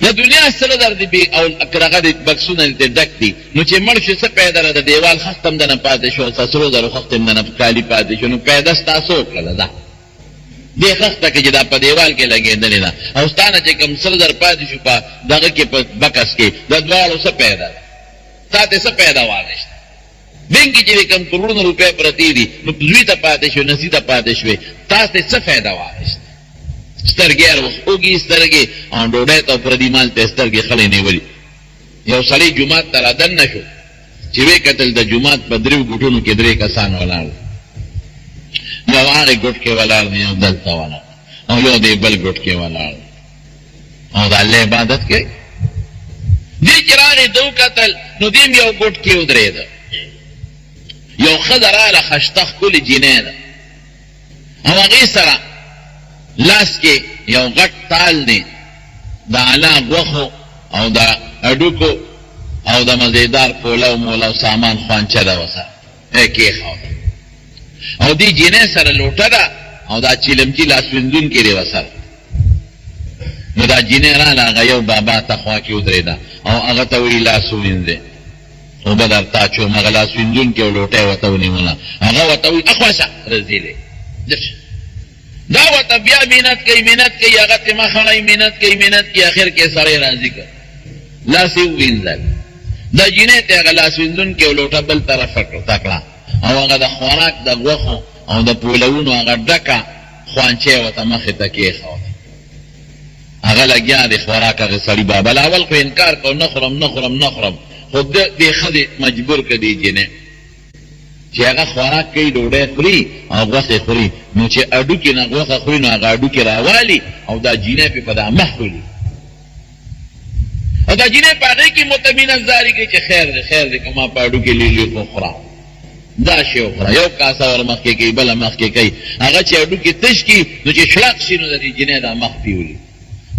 د دنیا سره در دي او دغه دي بکسونه دې ډک دي، نو چې مړ شوې څه پیدا ده؟ د دیوال خښته هم درنه پاتې شوه او سرو زرو خښتې هم درنه کالي پاتې شو، نو پیدا ستا څه وکړله؟ ده دې خښته کې چې دا په دېوال کې لګېدلې ده او ستا نه چې کوم سره زر پاتې شو په دغه کې په بکس کې د دواړو څه پیدا ده؟ تا ترې څه پیدا واخیسته؟ بینک کې چې کوم کروړونه روپۍ پرتې دي نو زوی ته پاتې شوې نسي ته پاتې شوې تا ترې څه فایده واخیسته؟ سترګې هر وخت اوږي سترګې او ډوډۍ ته او پردي مال ته یې سترګې خړې نیولي. یو سړی جومات ته را دننه شو چې ویې کتل د جومات په دریو ګوټونو کې درې کسان ولاړ دي، یو هغې ګوټ کې ولاړ دی، یو دلته ولاړ او یو دې بل ګوټ کې ولاړ دی او د الله عبادت کوي. دی چې راغی ده وکتل نو دی هم یو ګوټ کې ودرېده. یو ښځه راغله، خشته ښکلې جینۍ ده او هغې سره لاس کې یو غټ تال دی د اعلی غوښو او د هډوکو او د مزیدار پولو مولو سامان خوانچه ده ورسره یې کېښوده او دې جینۍ سره لوټه ده او دا چیلمچي لاس وینځونکی دی ورسره. نو دا جینۍ راله هغه یو بابا ته خوا کې ودرېده او هغه ته وایي لاس ووینځی اوبه درته اچوم. هغه لاس وینځونکی او لوټه یې ورته ونیوله هغه ورته وایي اخوا شه رزیلې ځه شه. دا ورته بیا منت کوي منت کوي هغه ترې مخ اړوي منت کوي منت کوي اخر کې سړی راضي کړ لاس یې ووینځل د جینۍ ته هغه لاس وینځونکی او لوټه بل طرف ته کړه او هغه د خوراک د غوښو او د پولونو هغه ډکه خوانچه یې ورته مخې ته کېښوده هغه لګیا دی خوراک هغه سړي بابا له اول خو انکار کو نه خورم نه خورم نه خورم خو دې ښځې مجبور کړه دې جینۍ چې هغه خوراک کوي ډوډۍ خوري او غوښې خوري نو چې هډوکي نه غوښه خوري نو هغه هډوکي راوالي او دا جینۍ پې په دا مخ ولي او دا جینۍ په هغې کې مطمینه زاري کوي چې خیر دی خیر دی که ما په هډوکي لیلي خو خوره دا شی وخوره یو کاسه ور مخکې کوي بله مخکې کوي هغه چې هډوکي تش کړي نو چې شړق شي نو د دې جینۍ دا مخ پې ولي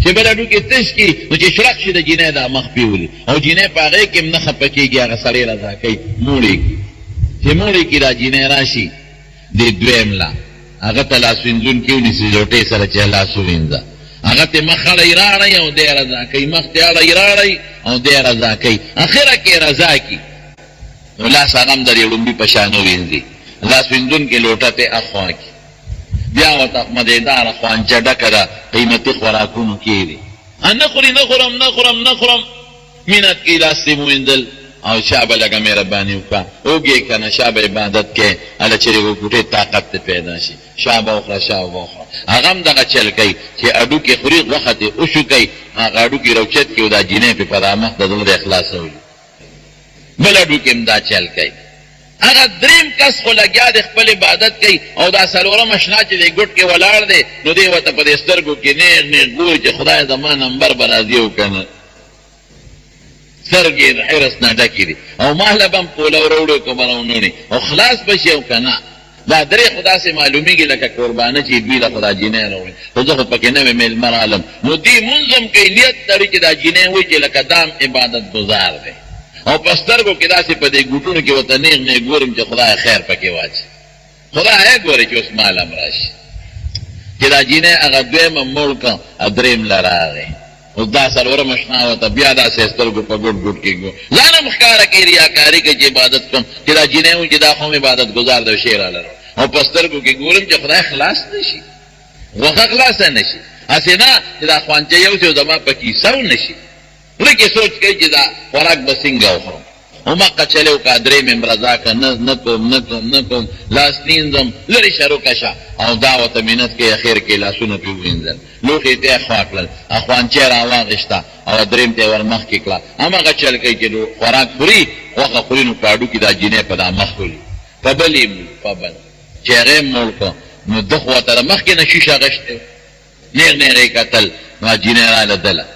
چې بل هډوکی تش کړي نو چې شړق شي د جینۍ دا مخ پرې ولي او جینۍ په هغې کې هم نه خپه کېږي، هغه سړی رضا کوي، موړ یې کړي. چې موړ یې کړي دا جینۍ راشي دې دویم له هغه ته لاس وینځونکی ونیسي لوټې سره چې لاس ووینځه. هغه ته مخ اړوي راړوي او دی رضا کوي، مخ ته اړوي راړوي او دی رضا کوي، اخره کې رضا کړي. نو لاس هغه هم د دې ړومبي په شان ووینځي، لاس وینځونکې لوټه ترې اخوا کړي، بیا ورته مزېداره خوانچه ډکه ده قیمتي خوراکونو کېږدي. نه خوري، نه خورم، نه خورم، نه خورم. مینت کوي، لاس دې ووینځل او شابه لږه مهرباني وکړه، اوږې که نه شابه عبادت کوې، هله چې یوه ګوټې طاقت دې پیدا شي، شابه وخوره، شابه وخوره. هغه هم دغه چل کوي چې هډوکي خوري، غوښه ترې وشوکوي، هغه هډوکي راوچت کړي او دا جینۍ پرې په دا مخ د زړه د اخلاصه ولي. بل هډوکي هم دا چل کوي. هغه دریم کس خو لګیا دی خپل عبادت کوي او دا څلورم اشنا چې دی ګوټ کې ولاړ دی، نو دی ورته په دې سترګو کې نېغ نېغ ګوري چې خدایه زما نمبر به راځي او که نه. سترګې د حرص نه ډکې دي او ما له به هم پولو راوړي او که به راونړي او خلاص به شي او که نه. دا درې خو داسې معلومېږي لکه کوربانه چې دوی له خو دا جینۍ راوړي، خو زه خو پکې نوی مېلمه رالم. نو دوی لمونځ هم کوي، نیت لري چې دا جینۍ وایي چې لکه دا هم عبادت ګزار دی او په سترګو کې داسې په دې ګوټونو کې ورته نېغ نېغ ګورم چې خدایه خیر پکې واچوې. خدایه ګورې چې اوس مال هم راشي. چې دا جینۍ هغه دویم هم موړ کړ او دریم له راغی. اوس دا څلورم اشنا ورته بیا داسې سترګو په ګوټ ګوټ کې ګو ځان هم ښکاره کوي، ریاکاري کوي چې عبادت کوم، چې دا جینۍ وایي چې دا خو هم عبادت ګزار دی او شی راله راوړي. او په سترګو کې ګورم چې خدای خلاص نه شي، غوښه خلاصه نه شي، هسې نه چې دا خوانچه یو شي او زما په کیسه ونه شي. زړه کې سوچ کوي چې دا خوراک به څنګه وخورم. همقه چلې وکړه، درې مې هم رضا کړه، نه نه کوم، نه کوم، نه کوم، لاس نینځم، لرې شه روکه شه، او دا ورته منت کوي، اخر کې لاسونه پرې ووینځل، لوښي یې ترې اخوا کړل، اخوانچه یې راواخیسته او دریم ته یې ورمخکې کړه، همغه چل کوي چې خوراک خوري، غوښه خوري نو په هډوکي دا جینۍ په دا مخ ولي، په بل یې هم په بل، چې هغه یې هم موړ کړ، نو ده خو ورته د مخکې نه شیشه غشتې وه، نېغ نېغ یې کتل، نو جینۍ راله دله.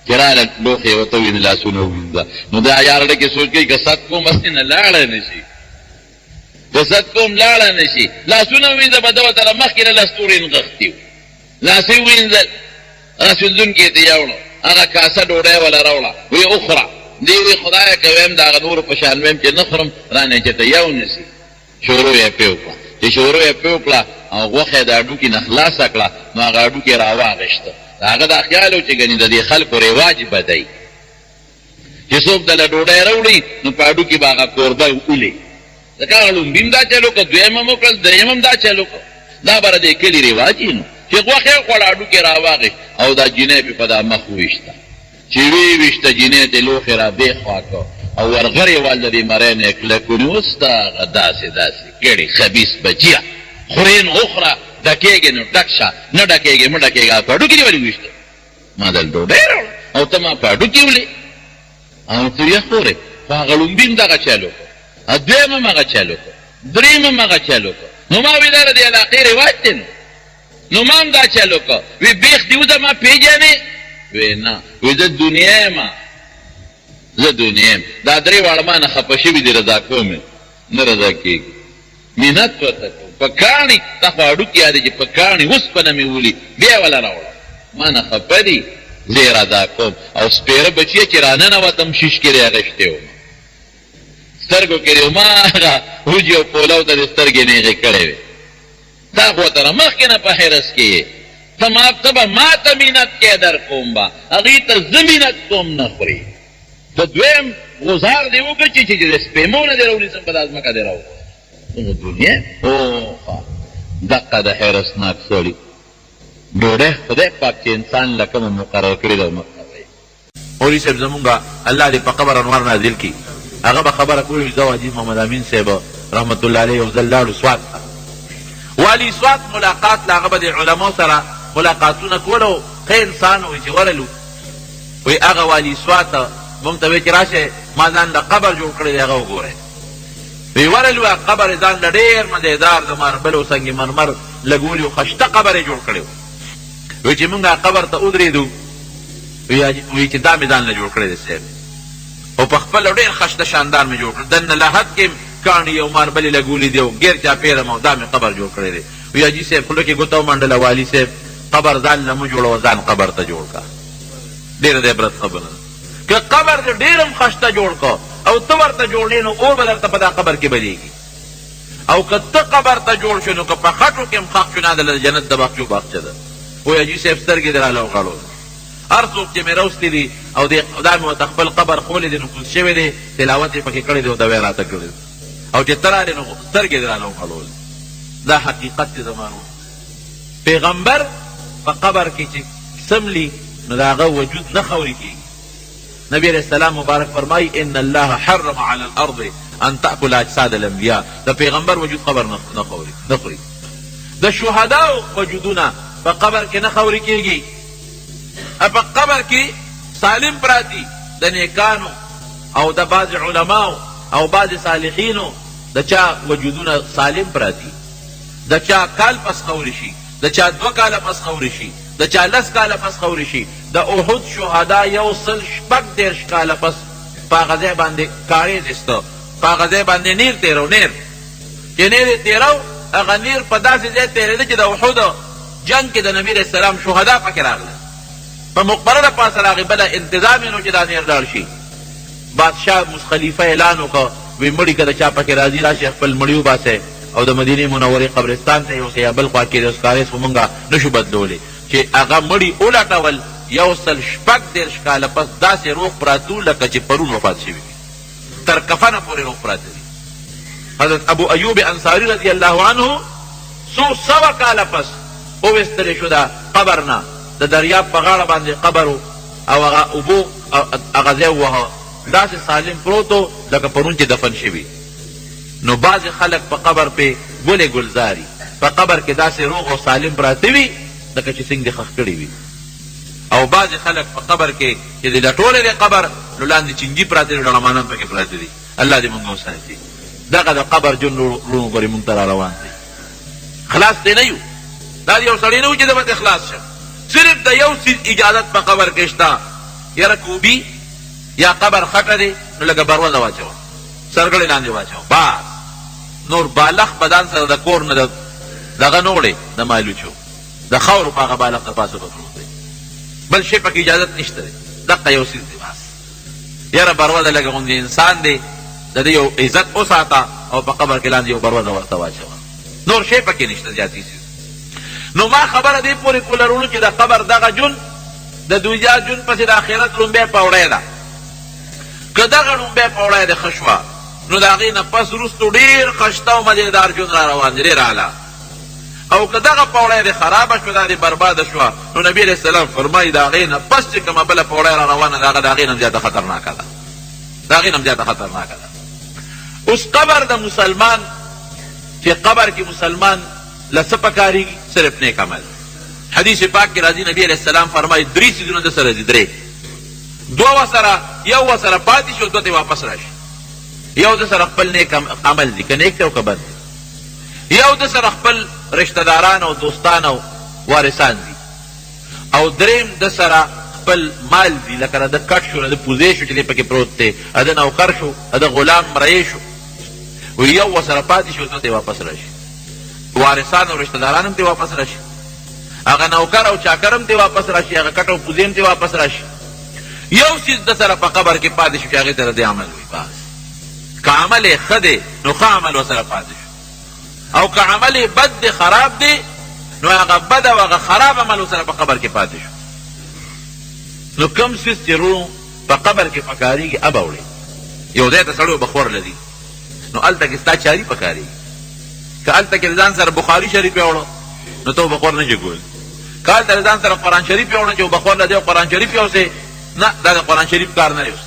چې راله لوښی یې ورته وویني لاسونه ووینځه، نو دا یار ډکې سوچ کوي که ست کوم هسې نه لاړه نه شي، که ست کوم لاړه نه شي، لاسونه ووینځه به ده ورته له مخکې نه لستوڼي نغښتي وو، لاس یې ووینځل، لاس وینځونکي یې ترې یوړو، هغه کاسه ډوډۍ وله راوړه، ویې وخوره، دی وایي خدایه که ویم د هغه نورو په شان ویم چې نه خورم رانه یې چېرته یو نه شي. شروع یې پرې وکړه، چې شروع یې پرې وکړه او غوښه یې د هډوکي نه خلاصه کړه، نو هغه هډوکی یې راواخیست. د هغه دا خیال و چې ګنې د دې خلکو رواج به دی چې څوک دله ډوډۍ راوړي نو په هډوکي به هغه کوربه ولي، ځکه هغه ړومبي هم دا چل وکړ، دویم هم وکړل، درېیم هم دا چل وکړ، دا به د دې کلي رواج وي. نو چې غوښه یې وخوړه، هډوکی یې راواخیست او دا جینۍ پرې په دا مخ وویشته. چې ویې ویشته جینۍ ترې لوښی را دې خوا کړ او ورغرې وال د دې مرۍ نه یې کلک ونیو، ستا هغه داسې داسې کړي خبیث بچیه، خورې نو وخوره، ډکېږې نو ډک شه، نه ډکېږې مه ډکېږه، هغه په هډوکي دې ولې وویشته؟ ما دل ډوډۍ راوړه او ته ما په هډوکي ولې؟ هغه ورته ویل، خورې خو هغه ړومبي هم دغه چل وکړ، دویم هم هغه چل وکړ، دریم هم هغه چل وکړ، نو ما ویل دا د دې علاقې رواج دی نو. نو ما هم دا چل وکړ، وی بیخ دې وځه ما پیژنې؟ وی نه، وی زه دنیا یم، زه دنیا یم، دا درې واړه ما نه خفه شوي دي، رضا کوم یې نه رضا کېږي، منت ورته کوم، په کاڼي تا خو هډوکي یادې چې په کاڼي اوسپنه مې ولي بیا یې وله راوړه، ما نه خفه دي، زه یې رضا کوم. او سپېره بچیه چې راننوتم شیشکې دې اخیستی وم، سترګو کې دې هماغه وریجې او پولو ته دې سترګې نېغې کړې وې. تا خو تر مخکې نه په حرص کې یې، ته ما ته به ماته منت کې در کوم به هغوی ته زه منت کوم نه خوري. ته دویم غوزار دې وکړ چې چې د سپېمو نه دې راونیسم په دا ځمکه دې راوغورځوم. دغه دنیا اوخه دقه د حرصناک سړي ډوډۍ خدای پاک چې انسان له کومه مقرر کړې ده مقرر یې. مولوي صاحب زمونږ الله دې په قبر انوار نازل کړي هغه به خبره کوله چې زه او حاجي محمد امین صاحب رحمت الله علیه یو ځل لاړو سوات ته والي سوات ملاقات له هغه به د علماو سره ملاقاتونه کول او ښه انسان و چې ورلو وایي هغه والي سوات مونږ ته وایي چې راشه ما ځان له قبر جوړ کړی دی هغه وګورئ وی ورلو هغه قبر یې ځان له ډېر مزېدار د ماربل او سنګ مرمر لګولي او خشته قبر یې جوړ کړی و وی چې مونږ هغه قبر ته ودرېدو وی چې دا مې ځان له جوړ کړی دی صاحب او په خپله ډېر خشته شاندار مې جوړ کړ، دننه لحد کې هم کاڼي او ماربلې لګولي دي او ګېر چاپېره مو دا مې قبر جوړ کړی دی. وی حاجي صاحب خوله کې ګوته ومنډله، والي صاحب قبر ځان له مه جوړوه ځان قبر ته جوړ کړه. ډېره د عبرت خبره ده. که قبر دې ډېر هم خشته جوړ کړ او ته ورته جوړ نه نو اور به درته په دا قبر کې بلېږي او که ته قبر ته جوړ شوې نو که په خټو کې هم ښخ شوې نو دا د جنت د باغچو باغچه ده. وایي حاجي صاحب سترګې دې راله وغړولې. هر څوک چې مې راوستي دي او دې دا مې ورته خپل قبر ښولی دی نو کوز شوی دی، تلاوت یې پکې کړی دی او دوا یې راته کړې ده او چې ته راغلې نو سترګې دې راله وغړولې. دا حقیقت دی زما ورور. پیغمبر په قبر کې چې څملي نو د هغه وجود نه خاورې کېږي. نبی علیه السلام مبارک فرمایي ان الله حرم علی الارض ان تاکل اجساد الانبیاء د پیغمبر وجود قبر نه خوري نه خوري. د شهداو وجودونه په قبر کې نه خاورې کېږي. په قبر کې سالم پراتی د نیکانو او د بعض علماو او بعض صالحینو د چا وجودونه سالم پراتی، د چا کال پس خاورې شي، د چا دوه کاله پس خاورې شي، د چا لس کاله پس خاورې شي. د احد شهدا 136 کاله پس په هغه ځای باندې کاریز ایسته، په هغه ځای باندې نیر تېرو، نیر چې نیر یې تېرو، هغه نیر په داسې ځای تېرېده چې د احد جنګ کې د نبي علیه السلام شهدا پکې راغلل، په مقبره د پاسه راغی، بله انتظام یې نه و چې دا نیر لاړ شي. بادشاه خلیفه اعلان وکړ، وی مړي که د چا پکې راځي راشئ خپل مړي وباسئ او د مدینې منورې قبرستان ته یې یوسئ یا بل خوا کې اوس کاریز خو مونږ نه شو بدلولی. چې هغه مړي ولټول 136 کاله پس داسې روغ پراته وو لکه چې پرون وفات شوي وي، تر کفنه پورې روغ پراته دي. حضرت ابو ایوب انصاري رضی الله عنه څو سوه کاله پس وویستل شو د قبر نه، د دریاب په غاړه باندې قبر و او هغه اوبو هغه ځای ووهه، داسې سالم پروت و لکه پرون چې دفن شوي. نو بعضې خلک په قبر پې ګلې ګلزاري، په قبر کې داسې روغ او سالم پراته وي لکه چې څنګه دې ښخ کړي وي، او بعضې خلک په قبر کې چې دې لټولی دی قبر نو لاندې چینجي پراته دي، ډړمانان پکې پراته دي. الله دې مونږ وساتي. دغه د قبر ژوند وروڼو ګورې مونږ ته را روان دی، خلاص ترې نه یو. دا یو سړی نه و چې زه به ترې خلاص شم. صرف د یو څیز اجازت په قبر کې شته، یاره کوبي یا قبر خټه دی نو لږه بروزه واچوه، سرګړې لاندې واچوه، بس نور بالښت به ځان سره د کور نه دغه نه وړې، د مالوچو د خاورو په هغه بالښت د پاسه به پروت دی، بل شی پکې اجازت نشته دی، دقه یو څیز دی بس. یاره بروزه لږه غوندې انسان دی، د دې یو عزت وساته او په قبر کې لاندې یو بروزه ورته واچوه، نور شی پکې نشته زیاتې څیز. نو ما خبره دې پورې کوله وروڼو چې د قبر دغه ژوند د دنیا ژوند پسې د آخرت لومبی پوړی ده، که دغه ړومبی پوړی دې ښه شوه نو د هغې نه پس وروستو ډېر خشته او مزېدار ژوند را روان دی، ډېر اعلی. او که دغه پوړی دې خرابه شوه، دا دې برباده شوه، نو نبي علیه السلام فرمایي د هغې نه پس چې کومه بله پوړی را روانه ده هغه د هغې نه هم زیاته خطرناکه ده، د هغې نه هم زیاته خطرناکه ده. اوس قبر د مسلمان چې قبر کې مسلمان له څه پکارېږي؟ صرف نیک عمل. حدیث پاک کې راځي نبي علیه السلام فرمایي درې څیزونه د سره ځي، درې، دوه ورسره، یو ورسره پاتې شي او دوه ترې واپس راشي. یو د سره خپل نیک عمل دي، که نیک دی او که بد دی. یو د سره خپل رشته داران او دوستان او وارثان دي، او دریم د سره خپل مال دي، لکه د کټ شو، د پوزې شو چې دی پکې پروت دی، د نوکر شو، د غلام مریی شو. وایي یو ورسره پاتې شي او دوه ترې واپس راشي. وارثان او رشته داران هم ترې واپس راشي، هغه نوکر او چاکر هم ترې واپس راشي، هغه کټ او پوزې هم ترې واپس راشي. یو څیز د سره په قبر کې پاتې شو چې هغې ته د دې عمل وایي. بس که عمل یې ښه دی نو ښه عمل ورسره پاتې شو، او که عمل یې بد دی، خراب دی، نو هغه بد او هغه خراب عمل ورسره په قبر کې پاتې شو. نو کوم څیز چې وروڼو په قبر کې پکارېږي هغه به وړې. یو ځای ته سړی وبخور لري نو هلته کې ستا چاري پکارېږي. که هلته کې ځان سره بخاري شریف یوړو نو ته وبخور نه شې کولی. که هلته ځان سره قرآن شریف یوړو چې وبخور له دی قرآن شریف یوسې، نه، دا د قرآن شریف کار نه دی اوس،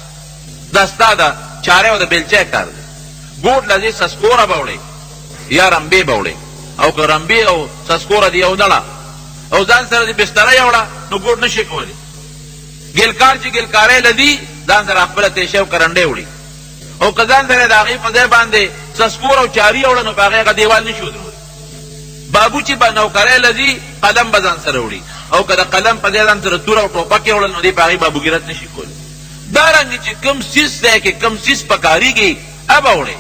دا ستا د چارې او د بیلچې کار دی. ګوډ له دې سسکوره به وړې یا رمبې به وړې، او که رمبې او سسکوره دې یو نړه او ځان سره دې بستره یوړه نو ګوډ نه شې کولی. ګلکار چې ګلکاری له دي ځان سره خپله تېشه او کرنډی وړي، او که ځان سره د هغې په ځای باندې سسکور او چاري یوړه نو په هغې هغه دیوال نه شي ودرولی. بابو چې به نوکری له ځي قلم به ځان سره وړي، او که د قلم په ځای ځان سره توره او ټوپک یې وړل نو دی په هغې بابوګیرت نه شي کولی. دا رنګ چې کوم څیز ځای کې کوم څیز پکارېږي هغه به وړې.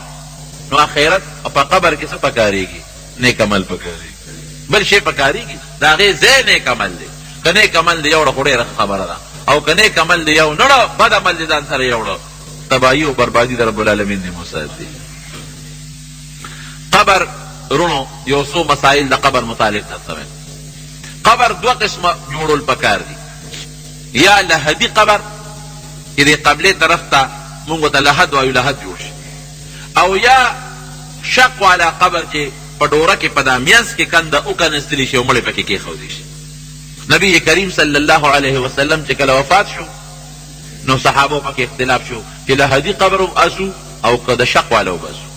نو اخرت او په قبر کې څه پکارېږي؟ نیک عمل پکارېږي، بل شی پکارېږي نه، د هغې ځای نیک عمل دی. که نیک عمل دې یوړه خو ډېره ښه خبره ده، او که نیک عمل دې یو نه وړه بد عمل دې ځان سره یوړه، تباهي او بربادي د رب العالمین دې مو ساتي. قبر وروڼو یو څو مسایل د قبر متعلق درته وایم. قبر قبر دوه قسمه جوړول پکار دي، یا لحدي قبر چې د قبلې طرف ته مونږ ورته لحد وایو، لحد جوړ شي، او یا شق والا قبر چې په ډوره کې په دا مینځ کې کنده وکنستل شي او مړی پکې کېښودل شي. نبی کریم صلی الله علیه وسلم چې کله وفات شو نو صحابو پکې اختلاف شو چې لحدي قبر وباسو او که د شق والا وباسو.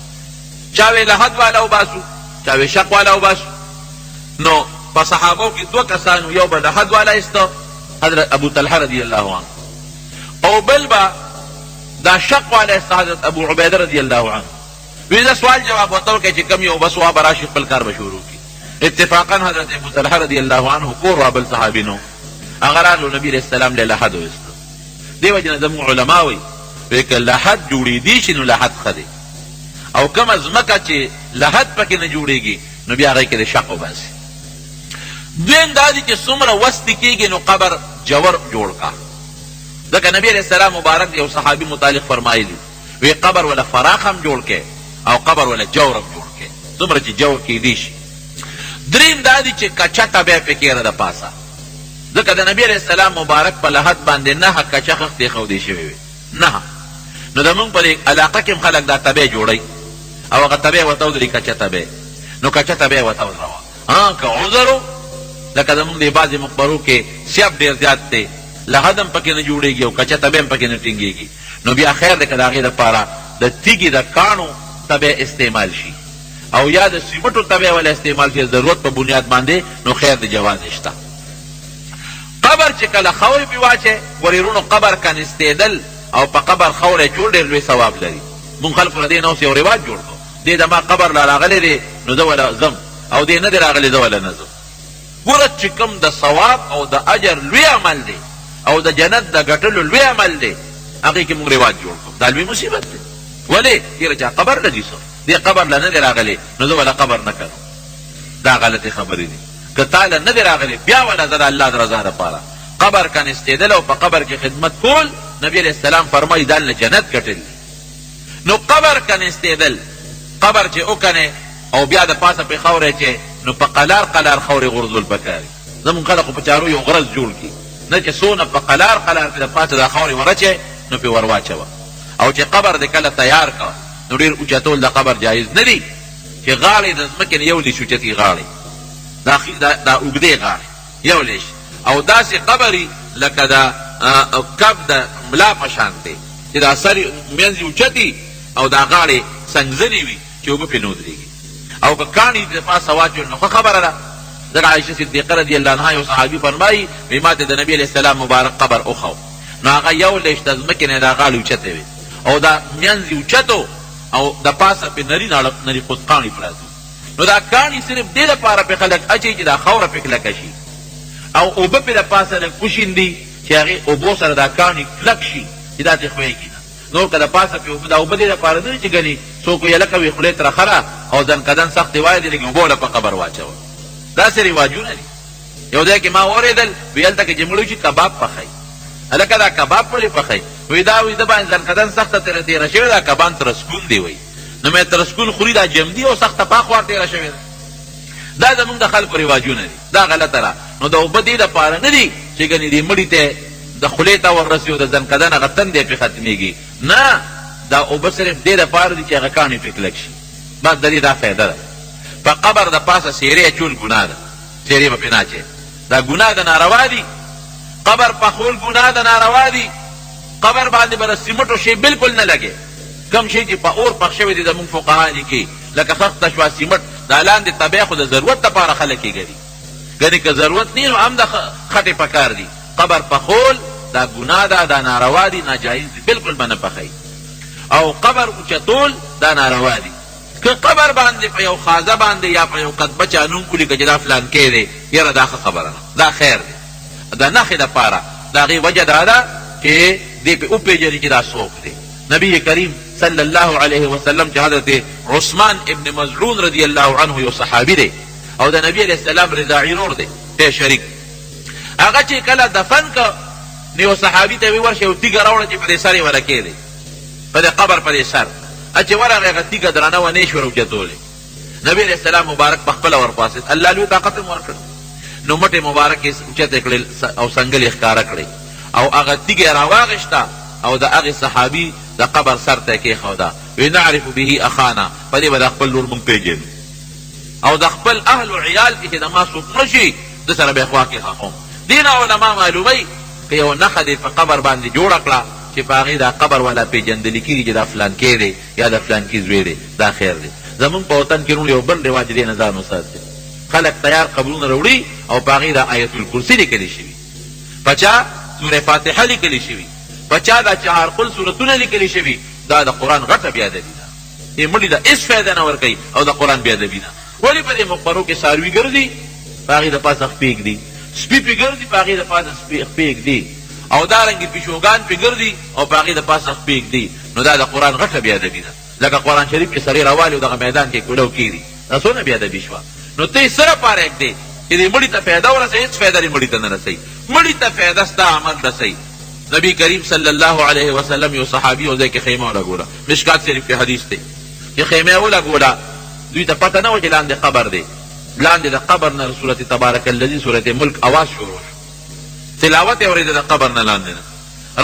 چا وې لحد والا وباسو، چا وې شق والا وباسو. نو په صحابو کې دوه کسان وو، یو به لحد والا ایسته حضرت ابو طلحه رضی الله عنه، او بل به دا شق والا ایسته حضرت ابو عبیده رضی الله عنه. وی زه سوال جواب ورته وکړم چې کوم یو بس وا به راشي خپل کار به شروع کړي. اتفاقا حضرت ابو طلحه رضی الله عنه کور وا بل صحابي نو هغه راغلو نبی علیه السلام له لحد وایسته. دې وجې نه زموږ علما وایي، وایي که لحد جوړېدی شي نو لحد ښه دی، او کومه ځمکه چې لحد پکې نه جوړېږي نو بیا هغې کې د شق وباسي. دویم دا دي چې څومره وس دې کېږي نو قبر جور جوړ کا، ځکه نبی علیه السلام مبارک یو صحابي متعلق فرمایلي وی قبر وله فراخ هم جوړ کړې او قبر وله جور هم جوړ کړې، څومره چې جور کېدی شي. دریم دا دي چې کچه تبی پې کېره د پاسه، ځکه د نبی علیه السلام مبارک په لحد باندې نهه کچه خښتې ایښودې شوې وې، نهه. نو زمونږ په دې علاقه کې هم خلک دا تبی جوړوي او هغه تبی ورته ودري کچه تبی، نو کچه تبی ورته ودروه. ها که عذر و لکه زمونږ دې بعضې مقبرو کې سیاب ډېر زیات دی، لحد هم پکې نه جوړېږي او کچه تبی هم پکې نه ټینګېږي، نو بیا خیر دی که د هغې لپاره د تیږې د کاڼو تبی استعمال شي او یا د سیمټو تبی ولا استعمال شي د ضرورت په بنیاد باندې، نو خیر دی، جواز یې شته. قبر چې کله خاورې پرې واچوې، ګورې وروڼو قبر کنستېدل او په قبر خاورې اچول ډېر لوی ثواب لري. مونږ خلکو له دې نه اوس یو رواج جوړ کړو، دی زما قبر له راغلی دی نو زه وله ځم او دی نه دی راغلی زه وله نه ځم. ګوره چې کوم د ثواب او د اجر لوی عمل دی او د جنت د ګټلو لوی عمل دی، هغې کې مونږ رواج جوړ کړو، دا لوی مصیبت دی. ولې؟ یاره چا قبر له ځي څه، دی قبر له نه دی راغلی نو زه وله قبر نه کنم. دا غلطې خبرې دي. که تا له نه دی راغلی بیا وله ځه د الله د رضا لپاره. قبر کنستېدل او په قبر کې خدمت کول، نبی علیه السلام فرمایي ځان له جنت ګټل دي. نو قبر کنستېدل، قبر چې وکنې او بیا د پاسه پرې خاورې اچوې نو په قلار قلار خاورې غورځول پکار دي. زموږ خلک خو په چارو یو غرز جوړ کړي نه چې څونه په قلار قلار پرې د پاسه دا خاورې ور اچوې نو پرې ور واچوه. او چې قبر دې کله تیار کړ نو ډېر اوچتول د قبر جایز نه دي چې غاړې د ځمکې نه یو لیش اوچتي غاړې دا دا اوږدې غاړې یو لیش او داسې قبر وي لکه د کب د ملا په شان دی چې دا سر منځ یې اوچتي او دا غاړې څنګزنې وي چې اوبه پرې نه ودرېږي. او که کاڼي دې د پاسه واچول نو ښه خبره ده، ځکه عائشه صدیقه رضی الله عنها یو صحابي فرمایي، وایي ماته د نبي علیه السلام مبارک قبر وښود، نو هغه یو لېش د ځمکې نه یې دا غاړې اوچتې وې او دا منځ یې اوچت و او د پاسه پرې نري ناړه نري قطقاڼي پراته وو، نو دا کاڼي صرف دې لپاره پرې خلک اچوي چې دا خاوره پرې کلکه شي او اوبه پرې د پاسه لږ وشیندي چې هغې اوبو سره دا کاڼي کلک شي چې دا ترې ښویږي نه. نور که د پاسه پې اوبه دا اوبه دې لپاره نه دي چې ګني څوک وایي هلکه وي خولې ترخه ده او ځنکدن سخت دی وایه دې لږې اوبه وله په قبر واچوه. داسې رواجونه دي. یو ځای کې ما واورېدل وي هلته کې چې مړ وشي کباب پخوي. هلکه دا کباب ولې پخوي؟ وایي دا وایي ده باندې ځنکدن سخته ترې تېره شوې ده کبان ترسکون دی وایي. نو مې ترسکون خوري دا جمدي او سخته پاخ وار تېره شوې ده. دا زموږ د خلکو رواجونه دي. دا غلطه ده. نو دا اوبه دې لپاره نه دي چې ګنې دې مړي ته د خولې ته وررسي او د ځنکدن هغه تندی پرې ختمېږي. نه، دا اوبه صرف دې لپاره دي چې هغه کاڼي پرې کلک شي. بس د دې دا فایده ده. په قبر د پاسه څېرې اچول ګناه ده. څېرې به پرې نه اچوې. دا ګناه ده، ناروا دي. قبر پخول ګناه ده، ناروا دي. قبر باندې به د سیمټو شی بلکل نه لګې. کوم شی چې په اور پخ شوی دی، زموږ فقها لیکي لکه خښته شوه، سیمټ، دا لاندې تبی خو د ضرورت لپاره خلک یې ګري. ګنې که ضرورت نه وي نو هم د خټې پکار دي. قبر پخول دا ګناه ده، دا ناروا دي، ناجایز دي، بلکل به نه پخوي. او قبر اوچتول دا ناروا دي. که قبر باندې په یو خازه باندې یا په یو کتبه چا نوم ولیکه چې دا فلانکی دی، یاره دا ښه خبره نه، دا خیر دی. د نښې لپاره، د هغې وجه دا ده چې دی پرې وپېژني چې دا څوک دی. نبی کریم صلی الله علیه وسلم چې حضرت عثمان ابن مظعون رضی الله عنه یو صحابي دی او د نبی علیه السلام رضاعي ورور دی، دی شریک، هغه چې کله دفن کړ نو یو صحابي ته وی ورشه یو تیږه راوړه چې په دې سر یې وله کېږدې، په دې قبر په دې سر. چې ورغی هغه تیږه درنه وه، نه یې شوه راوچتولی. نبی علیه السلام مبارک په خپله ورپاڅېد، الله لوی طاقت هم ورکړ. نو مټې مبارکې اوچتې کړې او څنګلې یې ښکاره کړې او هغه تیږه یې راواخیسته او د هغې صحابي د قبر سر ته یې کېښوده، وی نعرف به اخانا، په دې به دا خپل ورور مونږ پېژنو او د خپل اهل و عیال کې چې د ما څوک مړ شي ده سره به یې خوا کې ښخوم. دې نه علما معلوموي که یو نښه دې په قبر باندې جوړه کړه چې په هغې دا قبر والا پېژندل کېږي چې دا فلانکی دی یا د فلانکي زوی دی، دا خیر دی. زمونږ په وطن کې وروڼو یو بل رواج دې نه ځان وساتئ، خلک تیار قبرونه راوړي او په هغې دا آیت الکرسي لیکل شوي، په چا سوره فاتحه لیکل شوي، په چا دا چهارقل سورتونه لیکل شوي، دا د قرآن غټه بې ادبي ده. دې مړي ته هېڅ فایده نه ورکوي او د قرآن بې ادبي ده. ولې په دې مقبرو کې څاروي ګرځي، په هغې د پاسه خپې ږدي، سپي پرې ګرځي، په هغې د پاسه خپې ږدي او دارنګې پیشوګان پرې ګرځي او په هغې د پاسه خپې ږدي، نو دا د قرآن غټه بې ادبي ده. لکه قرآن شریف چې سړی راوالي او دغه میدان کې کولاو کېږدي، دا څونه بې ادبي شوه؟ نو ته یې څه لپاره ږدې چې دې مړي ته فایده ورسوې؟ هېڅ فایده دې مړي ته نه رسوي. مړي ته فایده ستا عمل رسوي. نبی کریم صلی الله علیه وسلم یو صحابي یو ځای کې خیمه ولګوله، مشکات شریف کې حدیث دی چې خیمه یې ولګوله، دوی ته پته نه وه چې لاندې قبر دی، لاندې د قبر نه سورة تبارک الذي سورة ملک اواز شروع شو، تلاوت یې اورېده د قبر نه لاندې نه